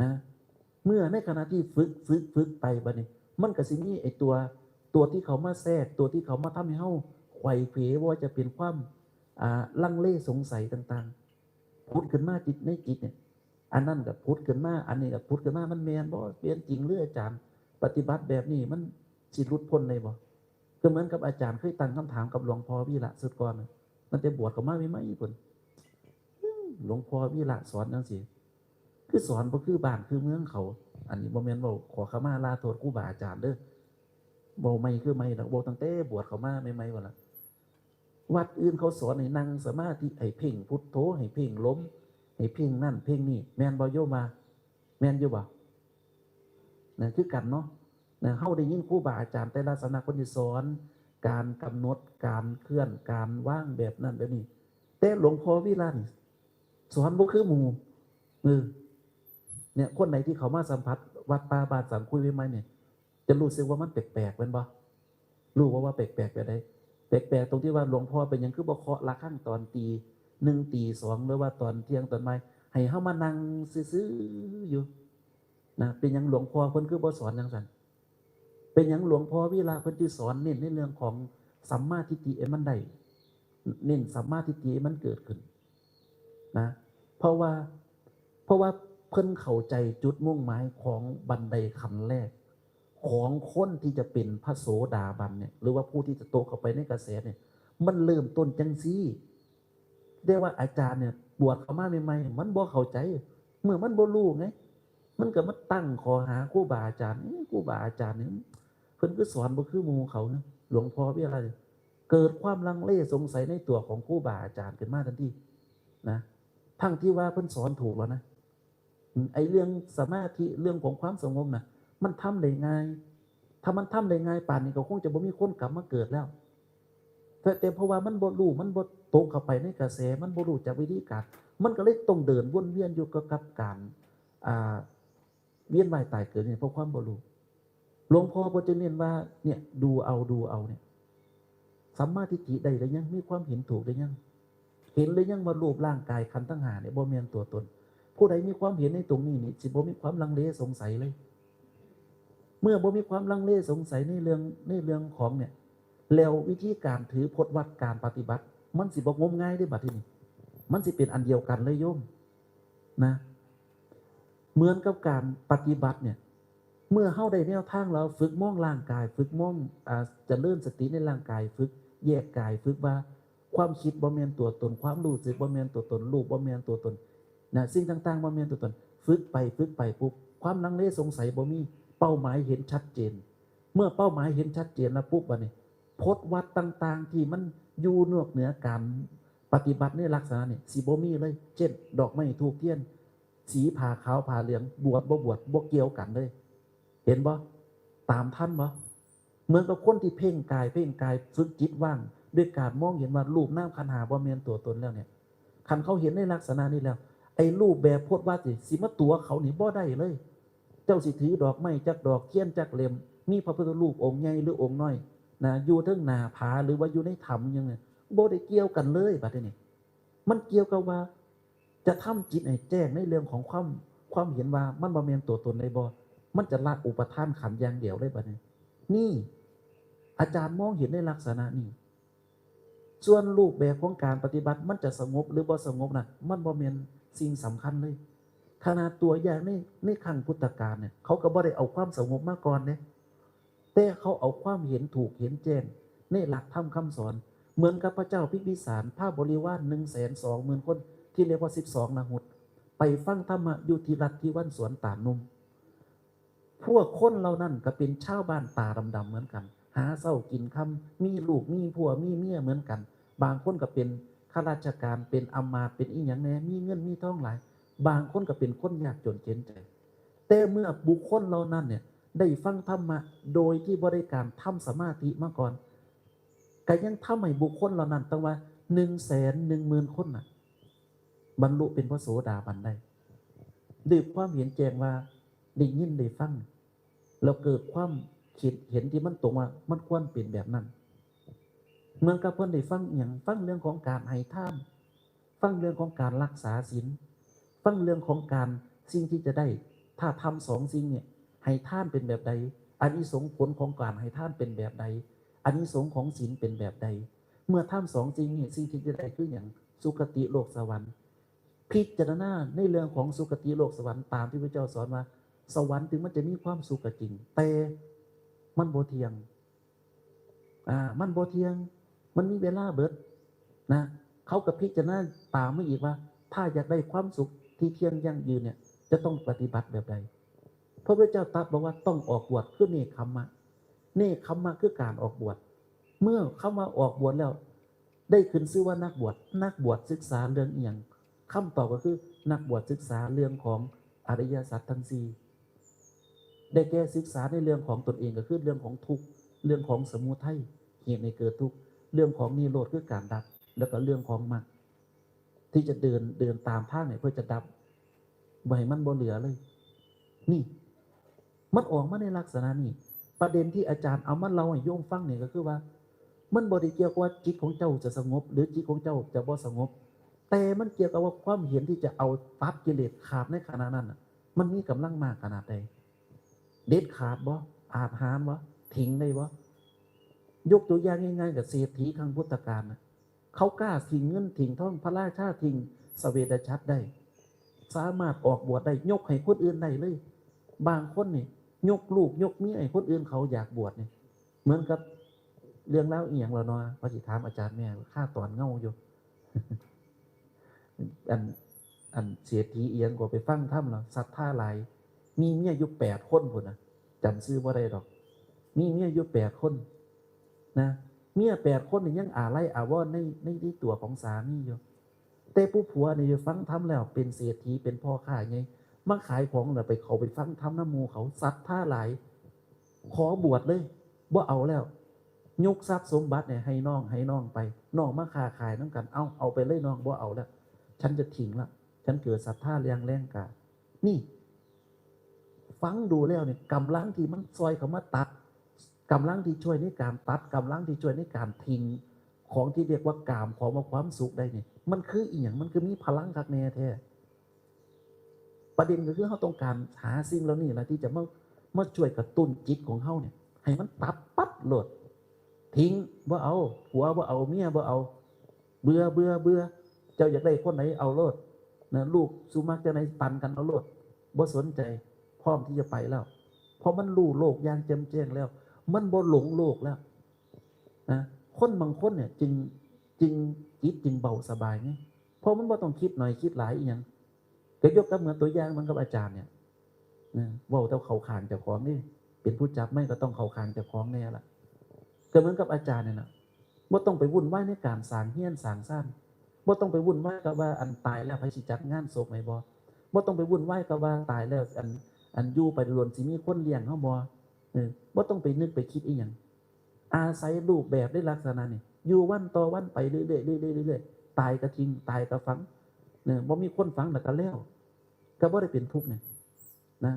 นะ เมื่อในขณะที่ฝึก ฝึก ฝึกไปบัดนี้ มันก็สิมีไอ้ตัว ตัวที่เขามาแทรก ตัวที่เขามาทำให้เฮาไขว่เขว บ่ว่าจะเป็นความ อ่า ลังเลสงสัยต่างๆ ผุดขึ้นมาจิต ในจิตเนี่ย อันนั้นก็ผุดขึ้นมา อันนี้ก็ผุดขึ้นมา มันแม่นบ่ แม่นจริงหรืออาจารย์ ปฏิบัติแบบนี้มันสิหลุดพ้นได้บ่ ก็เหมือนกับอาจารย์เคยตั้งคำถามกับหลวงพ่อวีระสุดก่อนน่ะ ตั้งแต่บวชเข้ามาใหม่ๆ พุ้น อืม หลวงพ่อวิระสอนจังซี่ คือสอนบ่คือบ้านคือเมืองเขา อันนี้บ่แม่นเว้าขอขมาลาโทษครูบาอาจารย์เด้อ เว้าใหม่คือใหม่ดอก เว้าตั้งแต่บวชเข้ามาใหม่ๆ ว่าล่ะ วัดอื่นเขาสอนให้นั่งสมาธิ ให้เพ่งพุทโธ ให้เพ่งลม ให้เพ่งนั่นเพ่งนี่ แม่นบ่โยมว่า แม่นอยู่บ่ นะ คือกันเนาะ นะ เฮาได้ยินครูบาอาจารย์แต่ละสำนักเพิ่นสิสอนการกำหนด การเคลื่อน การวางแบบนั้นแบบนี้ แต่หลวงพ่อวิระนี่สอนบ่คือหมู่ เออ เนี่ย คนไหนที่เขามาสัมผัสวัดป่าบ้านสังคุยใหม่ๆ เนี่ย จะรู้สึกว่ามันแปลกๆ แม่นบ่ รู้ว่า ว่าแปลกๆ แบบใด แปลกๆ ตรงที่ว่าหลวงพ่อเป็นหยังคือบ่เคาะระฆังตอนตีหนึ่งตีสอง หรือว่าตอนเที่ยงตอนบ่าย ให้เฮามานั่งซื่อๆ อยู่ นะ เป็นหยังหลวงพ่อเพิ่นคือบ่สอนจังซั่น เป็นหยังหลวงพ่อวิระเพิ่นจึงสอนเน้นในเรื่องของสัมมาทิฏฐิให้มันได้ เน้นสัมมาทิฏฐิให้มันเกิดขึ้น นะ เพราะว่า เพราะว่าเพิ่นเข้าใจจุดมุ่งหมายของบันไดขั้นแรก ของคนที่จะเป็นพระโสดาบันเนี่ย หรือว่าผู้ที่จะตกเข้าไปในกระแสเนี่ย มันเริ่มต้นจังซี่ แต่ว่าอาจารย์เนี่ย บวชเข้ามาใหม่ๆ มันบ่เข้าใจ เมื่อมันบ่รู้ไง มันก็มาตั้งข้อหาครูบาอาจารย์ เอ๊ะ ครูบาอาจารย์นี่ เพิ่นคือสอนบ่คือหมู่เขานะ หลวงพ่อวิระ เกิดความลังเลสงสัยในตัวของครูบาอาจารย์ขึ้นมาทันทีนะ ทั้งที่ว่าเพิ่นสอนถูกแล้วนะ อืม ไอ้เรื่องสมาธิ เรื่องของความสงบน่ะ มันทำได้ง่าย ถ้ามันทำได้ง่ายปานนี้ก็คงจะบ่มีคนกลับมาเกิดแล้ว แต่ แต่เพราะว่ามันบ่รู้ มันบ่ตกเข้าไปในกระแส มันบ่รู้จักวิธีการ มันก็เลยต้องเดินวนเวียนอยู่กับ กับการ อ่า เวียนว่ายตายเกิดนี่เพราะความบ่รู้ หลวงพ่อเพิ่นจะเน้นว่า เนี่ย ดูเอา ดูเอาเนี่ย สัมมาทิฏฐิได้หรือยัง มีความเห็นถูกหรือยัง เห็นหรือยังว่ารูปร่างกายขันธ์ทั้งห้าเนี่ยบ่แม่นตัวตน ผู้ใดมีความเห็นในตรงนี้นี่ สิบ่มีความลังเลสงสัยเลย เมื่อบ่มีความลังเลสงสัยในเรื่อง ในเรื่องของเนี่ย แล้ววิธีการถือพจน์วัดการปฏิบัติ มันสิบ่งมงายเด้บัดทีนี้ มันสิเป็นอันเดียวกันเลยโยม นะ เหมือนกับการปฏิบัติเนี่ย เมื่อเฮาได้แนวทางแล้ว ฝึกมองร่างกาย ฝึกมอง อ่า เจริญสติในร่างกาย ฝึกแยกกาย ฝึกว่าความคิดบ่แม่นตัวตน ความรู้สึกบ่แม่นตัวตน รูปบ่แม่นตัวตน นะ สิ่งต่างๆ บ่แม่นตัวตน ฝึกไป ฝึกไปปุ๊บ ความลังเลสงสัยบ่มี เป้าหมายเห็นชัดเจน เมื่อเป้าหมายเห็นชัดเจนแล้วปุ๊บ บัดนี้ พจน์วัดต่างๆ ที่มันอยู่นอกเหนือการปฏิบัติในลักษณะนี่ สิบ่มีเลย เช่น ดอกไม้ธูปเทียน สีผ้าขาวผ้าเหลือง บวชบ่บวช บ่เกี่ยวกันเลย เห็นบ่ ตามทันบ่ เหมือนกับคนที่เพ่งกาย เพ่งกาย ฝึกจิตว่าง ด้วยการมองเห็นว่ารูปนามขันธ์ห้าบ่แม่นตัวตนแล้วเนี่ย คันเขาเห็นในลักษณะนี้แล้ว ไอ้รูปแบบพจน์วัดนี่ สิมาตั๋วเขานี่บ่ได้เลย เจ้าสิถือดอกไม้จักดอก เทียนจักเล่ม มีพระพุทธรูปองค์ใหญ่หรือองค์น้อย นะ อยู่เทิงหน้าผา หรือว่าอยู่ในถ้ำหยังเนี่ย บ่ได้เกี่ยวกันเลยบัดนี้ มันเกี่ยวกับว่า จะทำจิตให้แจ้งในเรื่องของความ ความเห็นว่ามันบ่แม่นตัวตนได้บ่ มันจะละอุปาทานขันธ์อย่างเดียวเลยบัดนี้ นี่ อาจารย์มองเห็นในลักษณะนี้ ส่วนรูปแบบของการปฏิบัติมันจะสงบหรือบ่สงบน่ะ มันบ่แม่นสิ่งสำคัญเลย ขนาดตัวอย่างใน ในครั้งพุทธกาลเนี่ย เขาก็บ่ได้เอาความสงบมาก่อนเด้ แต่เขาเอาความเห็นถูกเห็นแจ้งในหลักธรรมคำสอน เหมือนกับพระเจ้าพิมพิสาร พาบริวารหนึ่งแสนสองหมื่นคน ที่เรียกว่าสิบสองนาหุต ไปฟังธรรมะอยู่ที่รัฐทิวันสวนตาลนุ่ม พวกคนเหล่านั้นก็เป็นชาวบ้านตาดำๆเหมือนกัน หาเช้ากินค่ำ มีลูกมีผัวมีเมียเหมือนกัน บางคนก็เป็นข้าราชการ เป็นอำมาตย์ เป็นอิหยังแน่ มีเงินมีทองหลาย บางคนก็เป็นคนยากจนเข็ญใจ แต่เมื่อบุคคลเหล่านั้นเนี่ย ได้ฟังธรรมะโดยที่บ่ได้การทำสมาธิมาก่อน ก็ยังทำให้บุคคลเหล่านั้นตั้งว่าหนึ่งแสนหนึ่งหมื่นคนน่ะ บรรลุเป็นพระโสดาบันได้ ด้วยความเห็นแจ้งว่าได้ยินได้ฟัง แล้วเกิดความคิดเห็นที่มันตรงว่ามันควรเป็นแบบนั้น เหมือนกับเพิ่นได้ฟังอิหยัง ฟังเรื่องของการให้ทาน ฟังเรื่องของการรักษาศีล ฟังเรื่องของการสิ่งที่จะได้ ถ้าทำสองสิ่งเนี่ย ให้ทานเป็นแบบใด อานิสงส์ผลของการให้ทานเป็นแบบใด อานิสงส์ของศีลเป็นแบบใด เมื่อทำสองสิ่งนี้ สิ่งที่จะได้คือหยัง สุคติโลกสวรรค์ พิจารณาในเรื่องของสุคติโลกสวรรค์ ตามที่พระเจ้าสอนว่า สวรรค์ถึงมันจะมีความสุขก็จริง แต่มันบ่เที่ยง อ่า มันบ่เที่ยง มันมีเวลาเบิด นะ เขาก็พิจารณาตามมาอีกว่า ถ้าอยากได้ความสุขที่เที่ยงยั่งยืนเนี่ย จะต้องปฏิบัติแบบใด พระพุทธเจ้าตรัสบอกว่าต้องออกบวช คือเนกขัมมะ เนกขัมมะคือการออกบวช เมื่อคำว่าออกบวชแล้ว ได้ขึ้นชื่อว่านักบวช นักบวชศึกษาเรื่องอีหยัง คำตอบก็คือนักบวชศึกษาเรื่องของอริยสัจทั้งสี่ ได้แก่ศึกษาในเรื่องของตนเอง ก็คือเรื่องของทุกข์ เรื่องของสมุทัย เหตุให้เกิดทุกข์ เรื่องของนิโรธ คือการดับ แล้วก็เรื่องของมรรค ที่จะเดิน เดินตามทางเนี่ย เพื่อจะดับ บ่ให้มันบ่เหลือเลย นี่ มันออกมาในลักษณะนี้ ประเด็นที่อาจารย์เอามาเล่าให้โยมฟังเนี่ยก็คือว่า มันบ่ได้เกี่ยวกับว่าจิตของเจ้าจะสงบ หรือจิตของเจ้าจะบ่สงบ แต่มันเกี่ยวกับว่าความเห็นที่จะเอาตัดกิเลสขาดในขณะนั้นน่ะ มันมีกำลังมากขนาดใด เด็ดขาดบ่ อาจหารบ่ ทิ้งได้บ่ ยกตัวอย่างง่ายๆ กับเศรษฐีครั้งพุทธกาลน่ะ เขากล้าทิ้งเงินทิ้งทอง พระราชาทิ้งสเวตฉัตรได้ สามารถออกบวชได้ ยกให้คนอื่นได้เลย บางคนนี่ยกลูกยกเมียให้คนอื่นเขาอยากบวชนี่ เหมือนกับเรื่องราวอีหยังล่ะเนาะ ว่าสิถามอาจารย์แม่ ค่าตอนเงาอยู่ อัน อันเศรษฐีอีหยังก็ไปฟังธรรมแล้ว ศรัทธาหลาย มีเมียอยู่แปดคนพุ้นนะ จำชื่อบ่ได้ดอก มีเมียอยู่แปดคนนะ เมียแปดคนนี่ยังอาลัยอาวรณ์ใน ใน ในตัวของสามีอยู่ แต่ผู้ผัวนี่ฟังธรรมแล้วเป็นเศรษฐี เป็นพ่อค้าไง มาขายของแล้วไป เขาไปฟังธรรมนำหมู่เขา ศรัทธาหลาย ขอบวชเลย บ่เอาแล้ว ยกทรัพย์สมบัติเนี่ยให้น้อง ให้น้องไป น้องมาค้าขายนำกัน เอา เอาไปเลยน้อง บ่เอาแล้ว ฉันจะทิ้งละ ฉันเกิดศรัทธาอย่างแรงกล้า นี่ ฟังดูแล้วเนี่ย กำลังที่มันซอยเข้ามาตัด กำลังที่ช่วยในการตัด กำลังที่ช่วยในการทิ้ง ของที่เรียกว่ากาม ของว่าความสุขได้เนี่ย มันคืออีหยัง มันคือมีพลังคักแน่แท้ ประเด็นก็คือเราต้องการหาสิ่งเหล่านี้แหละที่จะมา มาช่วยกระตุ้นจิตของเราเนี่ย ให้มันตัดปั๊บโลด ทิ้ง บ่เอา ผัวบ่เอา เมียบ่เอา เบื่อ เบื่อ เบื่อ เจ้าอยากได้คนไหนเอาโลดนะ ลูกสุมักจั่งใดปันกันเอาโลด บ่สนใจ พร้อมที่จะไปแล้ว เพราะมันรู้โลกอย่างแจ่มแจ้งแล้ว มันบ่หลงโลกแล้วนะ คนบางคนเนี่ยจึง จึงจิตจึงเบาสบายไง เพราะมันบ่ต้องคิดหน่อยคิดหลายอีหยัง ก็ยกกับเหมือนตัวอย่างเหมือนกับอาจารย์เนี่ยนะ เว้าแต่เข้าข้างเจ้าของนี่ เป็นผู้จับไมค์ก็ต้องเข้าข้างเจ้าของแน่ละ ก็เหมือนกับอาจารย์เนี่ยนะ บ่ต้องไปวุ่นวายในการสร้างเฮือนสร้างซาน บ่ต้องไปวุ่นวายกับว่าอันตายแล้วไผสิจัดงานศพให้บ่ บ่ต้องไปวุ่นวายกับว่าตายแล้วอัน อันอยู่ไปโดนสิมีคนเลี้ยงเฮาบ่ เออ บ่ต้องไปนึกไปคิดอีหยัง อาศัยรูปแบบในลักษณะนี่ อยู่วันต่อวันไปเรื่อยๆ เรื่อยๆ เรื่อยๆ ตายก็ทิ้ง ตายก็ฝัง เนี่ย บ่มีคนฝังแล้วก็แล้ว ก็บ่ได้เป็นทุกข์เนี่ยนะ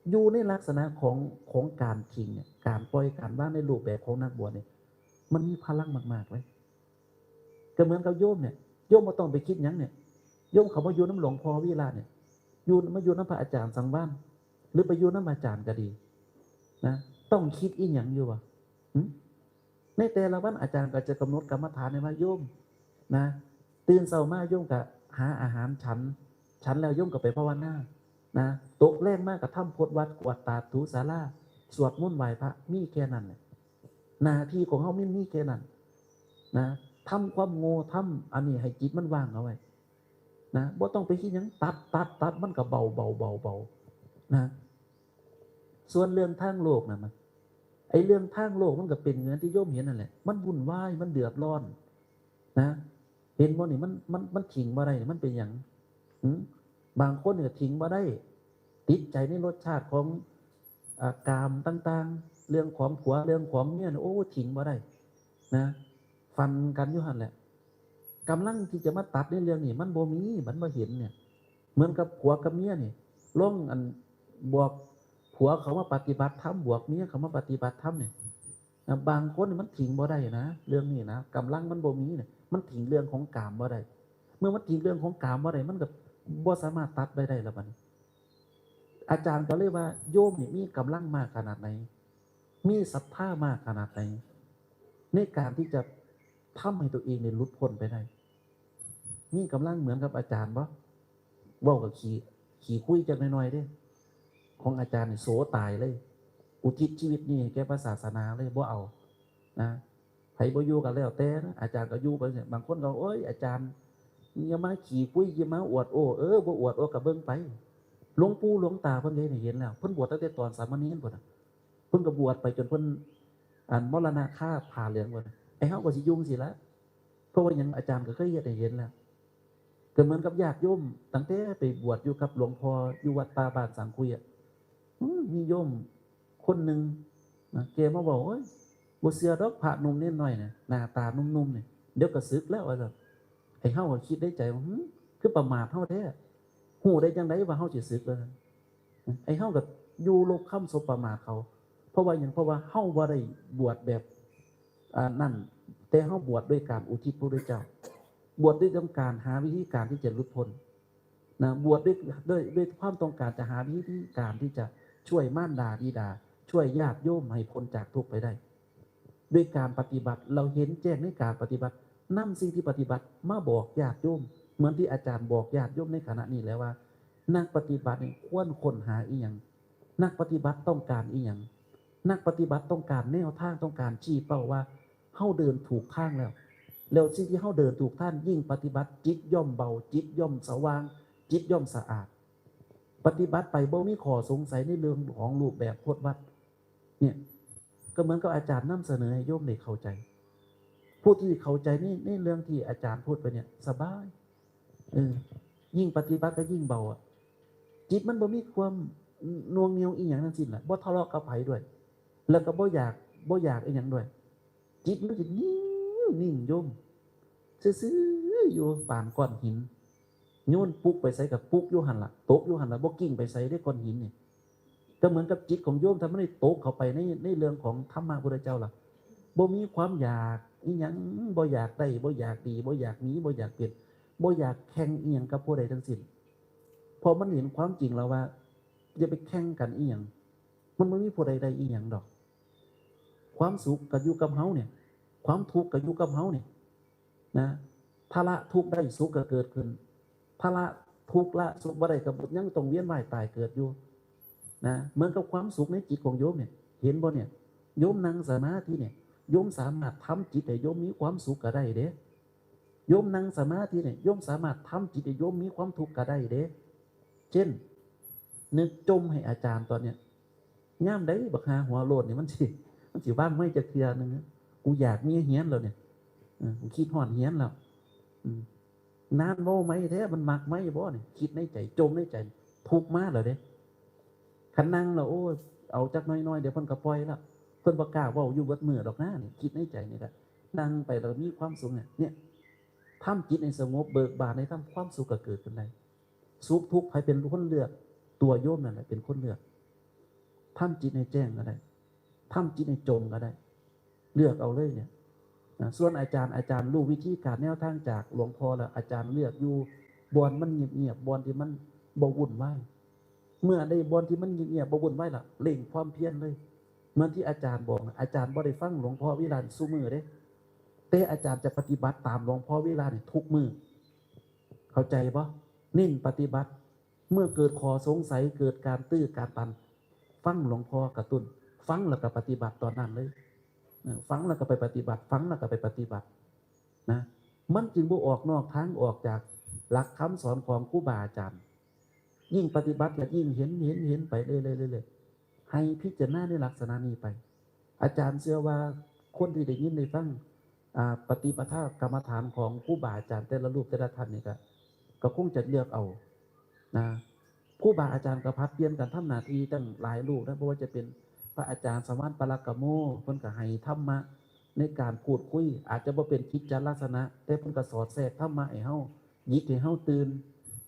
อยู่ในลักษณะของ ของการทิ้งเนี่ย การปล่อยการวางในรูปแบบของนักบวชเนี่ย มันมีพลังมากๆเลย ก็เหมือนกับโยมเนี่ย โยมบ่ต้องไปคิดหยังเนี่ย โยมเข้ามาอยู่นำหลวงพ่อวีระเนี่ย อยู่ มาอยู่นำพระอาจารย์สังวาลย์ หรือไปอยู่นำอาจารย์ก็ดีนะ ต้องคิดอีหยังอยู่บ่ หึ ในแต่ละวันอาจารย์ก็จะกำหนดกรรมฐานให้ว่าโยมนะ ตื่นเช้ามาโยมก็หาอาหารฉัน ฉันแล้วโยมก็ไปภาวนานะ ตกแลงมาก็ทำพจน์วัด กวาดตาดถูศาลา สวดมนต์ไหว้พระ มีแค่นั้นแหละ หน้าที่ของเฮามันมีแค่นั้นนะ ทำความโง่ ทำอันนี้ให้จิตมันว่างเอาไว้นะ บ่ต้องไปคิดหยัง ตัด ตัด ตัด มันก็เบา เบา เบา เบานะ ส่วนเรื่องทางโลกน่ะ มัน ไอ้เรื่องทางโลกมันก็เป็นอย่างที่โยมเห็นนั่นแหละ มันวุ่นวาย มันเดือดร้อนนะ เห็นบ่นี่ มัน มัน มันทิ้งบ่ได้นี่ มันเป็นหยัง หึ บางคนเนี่ยทิ้งบ่ได้ ติดใจในรสชาติของ อ่า กามต่างๆ เรื่องของผัว เรื่องของเมียนี่ โอ้ ทิ้งบ่ได้นะ ฟันกันอยู่หั่นแหละ กำลังที่จะมาตัดในเรื่องนี้ มันบ่มี มันบ่เห็นเนี่ย เหมือนกับผัวกับเมียนี่ ลองอัน บอกผัวเขามาปฏิบัติธรรม บอกเมียเขามาปฏิบัติธรรมเนี่ยนะ บางคนนี่มันทิ้งบ่ได้นะ เรื่องนี้นะ กำลังมันบ่มีเนี่ย มันทิ้งเรื่องของกามบ่ได้ เมื่อมันทิ้งเรื่องของกามบ่ได้ มันก็บ่สามารถตัดได้ ได้แล้วบัดนี้ อาจารย์ก็เลยว่า โยมนี่มีกำลังมากขนาดไหน มีศรัทธามากขนาดไหน ในการที่จะทำให้ตัวเองเนี่ยหลุดพ้นไปได้ มีกำลังเหมือนกับอาจารย์บ่ เว้ากับขี้ ขี้คุยจักหน่อยๆเด้ ของอาจารย์นี่โสตายเลย อุทิศชีวิตนี้ให้แก่พระศาสนาเลย บ่เอานะ ไผบ่อยู่ก็แล้วแต่นะ อาจารย์ก็อยู่ไปเนี่ย บางคนก็ โอ้ย อาจารย์ อย่ามาขี้คุย อย่ามาอวดโอ้ เออ บ่อวดโอ้ ก็เบิ่งไป หลวงปู่หลวงตาเพิ่นก็เฮ็ดให้เห็นแล้ว เพิ่นบวชตั้งแต่ตอนสามเณรพุ้นน่ะ เพิ่นก็บวชไปจนเพิ่น อันมรณะคาผ้าเหลืองพุ้นน่ะ ไอ้เฮาก็สิอยู่จั่งซี้ละ เพราะว่าหยัง อาจารย์ก็เคยเฮ็ดให้เห็นแล้ว ก็เหมือนกับญาติโยม ตั้งแต่ไปบวชอยู่กับหลวงพ่ออยู่วัดป่าบ้านสังคุยอะ อืม มีโยมคนหนึ่งนะ แกมาบอก โอ้ย บ่เชื่อดอก พระหนุ่มเณรน้อยเนี่ย หน้าตาหนุ่มๆเนี่ย เดี๋ยวก็สึกแล้ว ว่าซั่น ไอ้เฮาก็คิดในใจว่า หึ คือประมาทเฮาแท้ ฮู้ได้จั่งใดว่าเฮาสิสึก ว่าซั่น ไอ้เฮาก็อยู่ลบคำสบประมาทเขา เพราะว่าหยัง เพราะว่าเฮาบ่ได้บวชแบบ อ่า นั่น แต่เฮาบวชด้วยการอุทิศพระพุทธเจ้า บวชด้วยต้องการหาวิธีการที่จะหลุดพ้น นะ บวชด้วย ด้วย ด้วยความต้องการจะหาวิธีการที่จะช่วยมารดาบิดา ช่วยญาติโยมให้พ้นจากทุกข์ไปได้ ด้วยการปฏิบัติ เราเห็นแจ้งในการปฏิบัติ นำสิ่งที่ปฏิบัติมาบอกญาติโยม เหมือนที่อาจารย์บอกญาติโยมในขณะนี้แล้วว่า นักปฏิบัตินี่ควรค้นหาอิหยัง นักปฏิบัติต้องการอิหยัง นักปฏิบัติต้องการแนวทาง ต้องการชี้เป้าว่า เฮาเดินถูกทางแล้ว แล้วสิ่งที่เฮาเดินถูกทาง ยิ่งปฏิบัติ จิตย่อมเบา จิตย่อมสว่าง จิตย่อมสะอาด ปฏิบัติไปบ่มีข้อสงสัยในเรื่องของรูปแบบพจน์วรรค เนี่ย ก็เหมือนกับอาจารย์นำเสนอให้โยมได้เข้าใจ ผู้ที่เข้าใจใน ในเรื่องที่อาจารย์พูดไปเนี่ย สบาย เออ ยิ่งปฏิบัติก็ยิ่งเบาอะ จิตมันบ่มีความหน่วงเหนี่ยวอิหยังทั้งสิ้นแหละ บ่ทะเลาะกับไผด้วย แล้วก็บ่อยาก บ่อยากอิหยังด้วย จิตมันจะนิ่ง นิ่งโยม ซื่อๆอยู่ ปานก้อนหิน โยนปุกไปไสก็ปุกอยู่หั่นล่ะ ตกอยู่หั่นล่ะ บ่กิ้งไปไสเด้ ก้อนหินนี่ ก็เหมือนกับจิตของโยม ถ้ามันได้ตกเข้าไปใน ในเรื่องของธรรมะพุทธเจ้าล่ะ บ่มีความอยากอิหยัง บ่อยากได้ บ่อยากดี บ่อยากมี บ่อยากเป็น บ่อยากแข่งอิหยังกับผู้ใดทั้งสิ้น เพราะมันเห็นความจริงแล้วว่า อย่าไปแข่งกันอิหยัง มันบ่มีผู้ใดได้อิหยังดอก ความสุขก็อยู่กับเฮาเนี่ย ความทุกข์ก็อยู่กับเฮาเนี่ย นะ ถ้าละทุกข์ได้ สุขก็เกิดขึ้น ถ้าละทุกข์ละสุขบ่ได้ ก็ยังต้องเวียนว่ายตายเกิดอยู่ นะ เหมือนกับความสุขในจิตของโยมเนี่ย เห็นบ่เนี่ย โยมนั่งสมาธิเนี่ย โยมสามารถทำจิตให้โยมมีความสุขก็ได้เด้ โยมนั่งสมาธิเนี่ย โยมสามารถทำจิตให้โยมมีความทุกข์ก็ได้เด้ เช่น นึกจ่มให้อาจารย์ตอนเนี้ย ยามใดบักห่าหัวโลนนี่มันสิ มันสิวางไมค์จักเทื่อหนึ่ง กูอยากเมียเฮียนแล้วเนี่ย เออ กูคิดฮอดเฮียนแล้ว อืม นานเว้าไมค์แท้ มันมักไมค์บ่เนี่ย คิดในใจ จ่มในใจ ทุกข์มาแล้วเด้ คันนั่งแล้ว โอ้ย เอาจักหน่อยๆ เดี๋ยวเพิ่นก็ปล่อยแล้ว เพิ่นบ่กล้าเว้าอยู่เบิดมื้อดอกนะ นี่คิดในใจนี่แหละ นั่งไปแล้วมีความสุขเนี่ย เนี่ย ทำจิตให้สงบเบิกบานในธรรม ความสุขก็เกิดขึ้นได้ สุขทุกข์ไผเป็นคนเลือก ตัวโยมนั่นแหละเป็นคนเลือก ทำจิตให้แจ้งก็ได้ ทำจิตให้จ่มก็ได้ เลือกเอาเลยเนี่ย นะ ส่วนอาจารย์ อาจารย์รู้วิธีการแนวทางจากหลวงพ่อแล้ว อาจารย์เลือกอยู่บ่อนมันเงียบๆ บ่อนที่มันบ่วุ่นวาย เมื่อได้บ่อนที่มันเงียบๆ บ่วุ่นวายแล้ว เร่งความเพียรเลย เหมือนที่อาจารย์บอกนะ อาจารย์บ่ได้ฟังหลวงพ่อวิรันซุมื้อเด้ แต่อาจารย์จะปฏิบัติตามหลวงพ่อวิรันทุกมื้อ เข้าใจบ่ เน้นปฏิบัติ เมื่อเกิดข้อสงสัย เกิดการตื้อการตัน ฟังหลวงพ่อกระตุ้น ฟังแล้วก็ปฏิบัติตอนนั้นเลย เออ ฟังแล้วก็ไปปฏิบัติ ฟังแล้วก็ไปปฏิบัติ นะ มันจึงบ่ออกนอกทาง ออกจากหลักคำสอนของครูบาอาจารย์ ยิ่งปฏิบัติก็ยิ่งเห็น เห็น เห็นไปเรื่อยๆ เรื่อยๆ ให้พิจารณาในลักษณะนี้ไป อาจารย์เชื่อว่าคนที่ได้ยินได้ฟัง อ่า ปฏิปทากรรมฐานของครูบาอาจารย์แต่ละรูปแต่ละท่านนี่ก็ ก็คงจะเลือกเอา นะ ครูบาอาจารย์ก็ผลัดเปลี่ยนกันทำหน้าที่ตั้งหลายรูปนะ บ่ว่าจะเป็นพระอาจารย์สมานปาระกะโม เพิ่นก็ให้ธรรมะในการพูดคุย อาจจะบ่เป็นกิจจลักษณะ แต่เพิ่นก็สอดแทรกธรรมะให้เฮา หยิกให้เฮาตื่น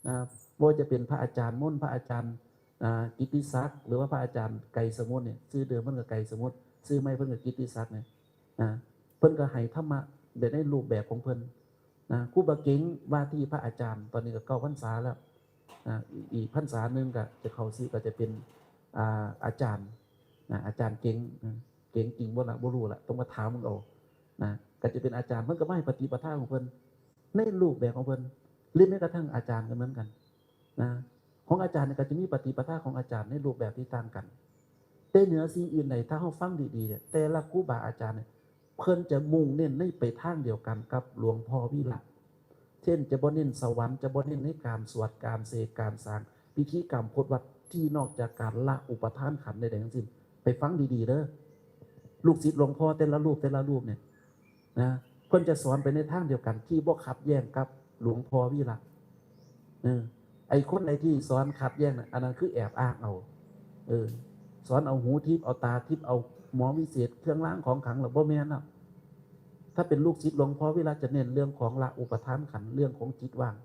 นะ บ่ว่าจะเป็นพระอาจารย์มนต์ พระอาจารย์ อ่า กิตติศักดิ์ หรือว่าพระอาจารย์ไกรสมุทรเนี่ย ชื่อเดิมเพิ่นก็ไกรสมุทร ชื่อใหม่เพิ่นก็กิตติศักดิ์เนี่ย นะ เพิ่นก็ให้ธรรมะแบบในรูปแบบของเพิ่น นะ ครูบาเก๋งว่าที่พระอาจารย์ ตอนนี้ก็เก้าพรรษาแล้ว นะ อีก อีกพรรษาหนึ่งก็จะเข้าชื่อ ก็จะเป็น อ่า อาจารย์ นะ อาจารย์เก๋ง นะ เก๋งจริงบ่ล่ะ บ่รู้ล่ะ ต้องมาถามมึงเอา นะ ก็จะเป็นอาจารย์ เพิ่นก็มาให้ปฏิปทาของเพิ่น ในรูปแบบของเพิ่น หรือแม้กระทั่งอาจารย์ก็เหมือนกัน นะ ของอาจารย์เนี่ยก็จะมีปฏิปทาของอาจารย์ในรูปแบบที่ต่างกัน แต่เหนือสิ่งอื่นใด ถ้าเฮาฟังดีๆ เนี่ย แต่ละครูบาอาจารย์เนี่ย เพิ่นจะมุ่งเน้นในไปทางเดียวกันกับหลวงพ่อวิรัติ เช่นจะบ่เน้นสวรรค์ จะบ่เน้นในการสวด การเสก การสร้าง พิธีกรรมพจน์วัตรที่นอกจากการละอุปาทานขันธ์ใดๆทั้งสิ้น ไปฟังดีๆเด้อ ลูกศิษย์หลวงพ่อแต่ละรูปแต่ละรูปเนี่ยนะ เพิ่นจะสอนไปในทางเดียวกันที่บ่ขัดแย้งกับหลวงพ่อวิระ เออ ไอ้คนไหนที่สอนขัดแย้งน่ะ อันนั้นคือแอบอ้างเอา เออ สอนเอาหูทิพย์ เอาตาทิพย์ เอาหมอวิเศษ เครื่องรางของขลัง หรือบ่แม่นแล้ว ถ้าเป็นลูกศิษย์หลวงพ่อวิระจะเน้นเรื่องของละอุปาทานขันธ์ เรื่องของจิตว่าง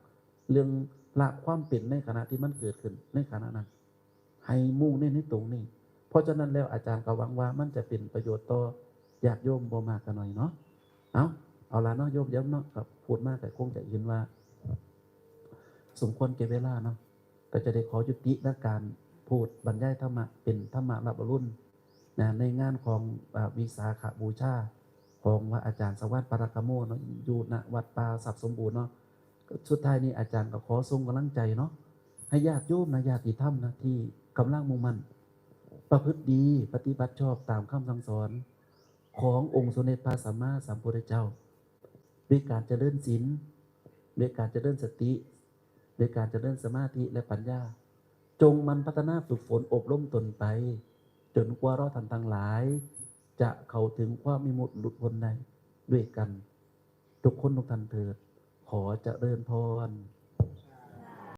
เรื่องละความเป็นในขณะที่มันเกิดขึ้นในขณะนั้น ให้มุ่งเน้นในตรงนี้ เพราะฉะนั้นแล้วอาจารย์ก็หวังว่ามันจะเป็นประโยชน์ต่อญาติโยมบ่มากก็น้อยเนาะ เอา เอาละเนาะ โยมย้ำเนาะ ครับ พูดมากก็คงจะเห็นว่า สมควรแก่เวลาเนาะ ก็จะได้ขอยุติในการพูดบรรยายธรรมะ เป็นธรรมะรับอรุณนะ ในงานของ อ่า วิสาขบูชา ของพระอาจารย์สวัสดิ์ปาระกะโมเนาะ อยู่ณวัดป่าทรัพย์สมบูรณ์เนาะ สุดท้ายนี้อาจารย์ก็ขอส่งกำลังใจเนาะ ให้ญาติโยมนะ ญาติธรรมนะ ที่กำลังมุ่งมั่น ประพฤติดี ปฏิบัติชอบตามคำสั่งสอน ขององค์สมเด็จพระสัมมาสัมพุทธเจ้า ด้วยการเจริญศีล ด้วยการเจริญสติ ด้วยการเจริญสมาธิและปัญญา จงหมั่นพัฒนาฝึกฝนอบรมตนไป จนกว่าเราท่านทั้งหลาย จะเข้าถึงความวิมุตติหลุดพ้นได้ด้วยกัน ทุกคนทุกท่านเถิด ขอเจริญพร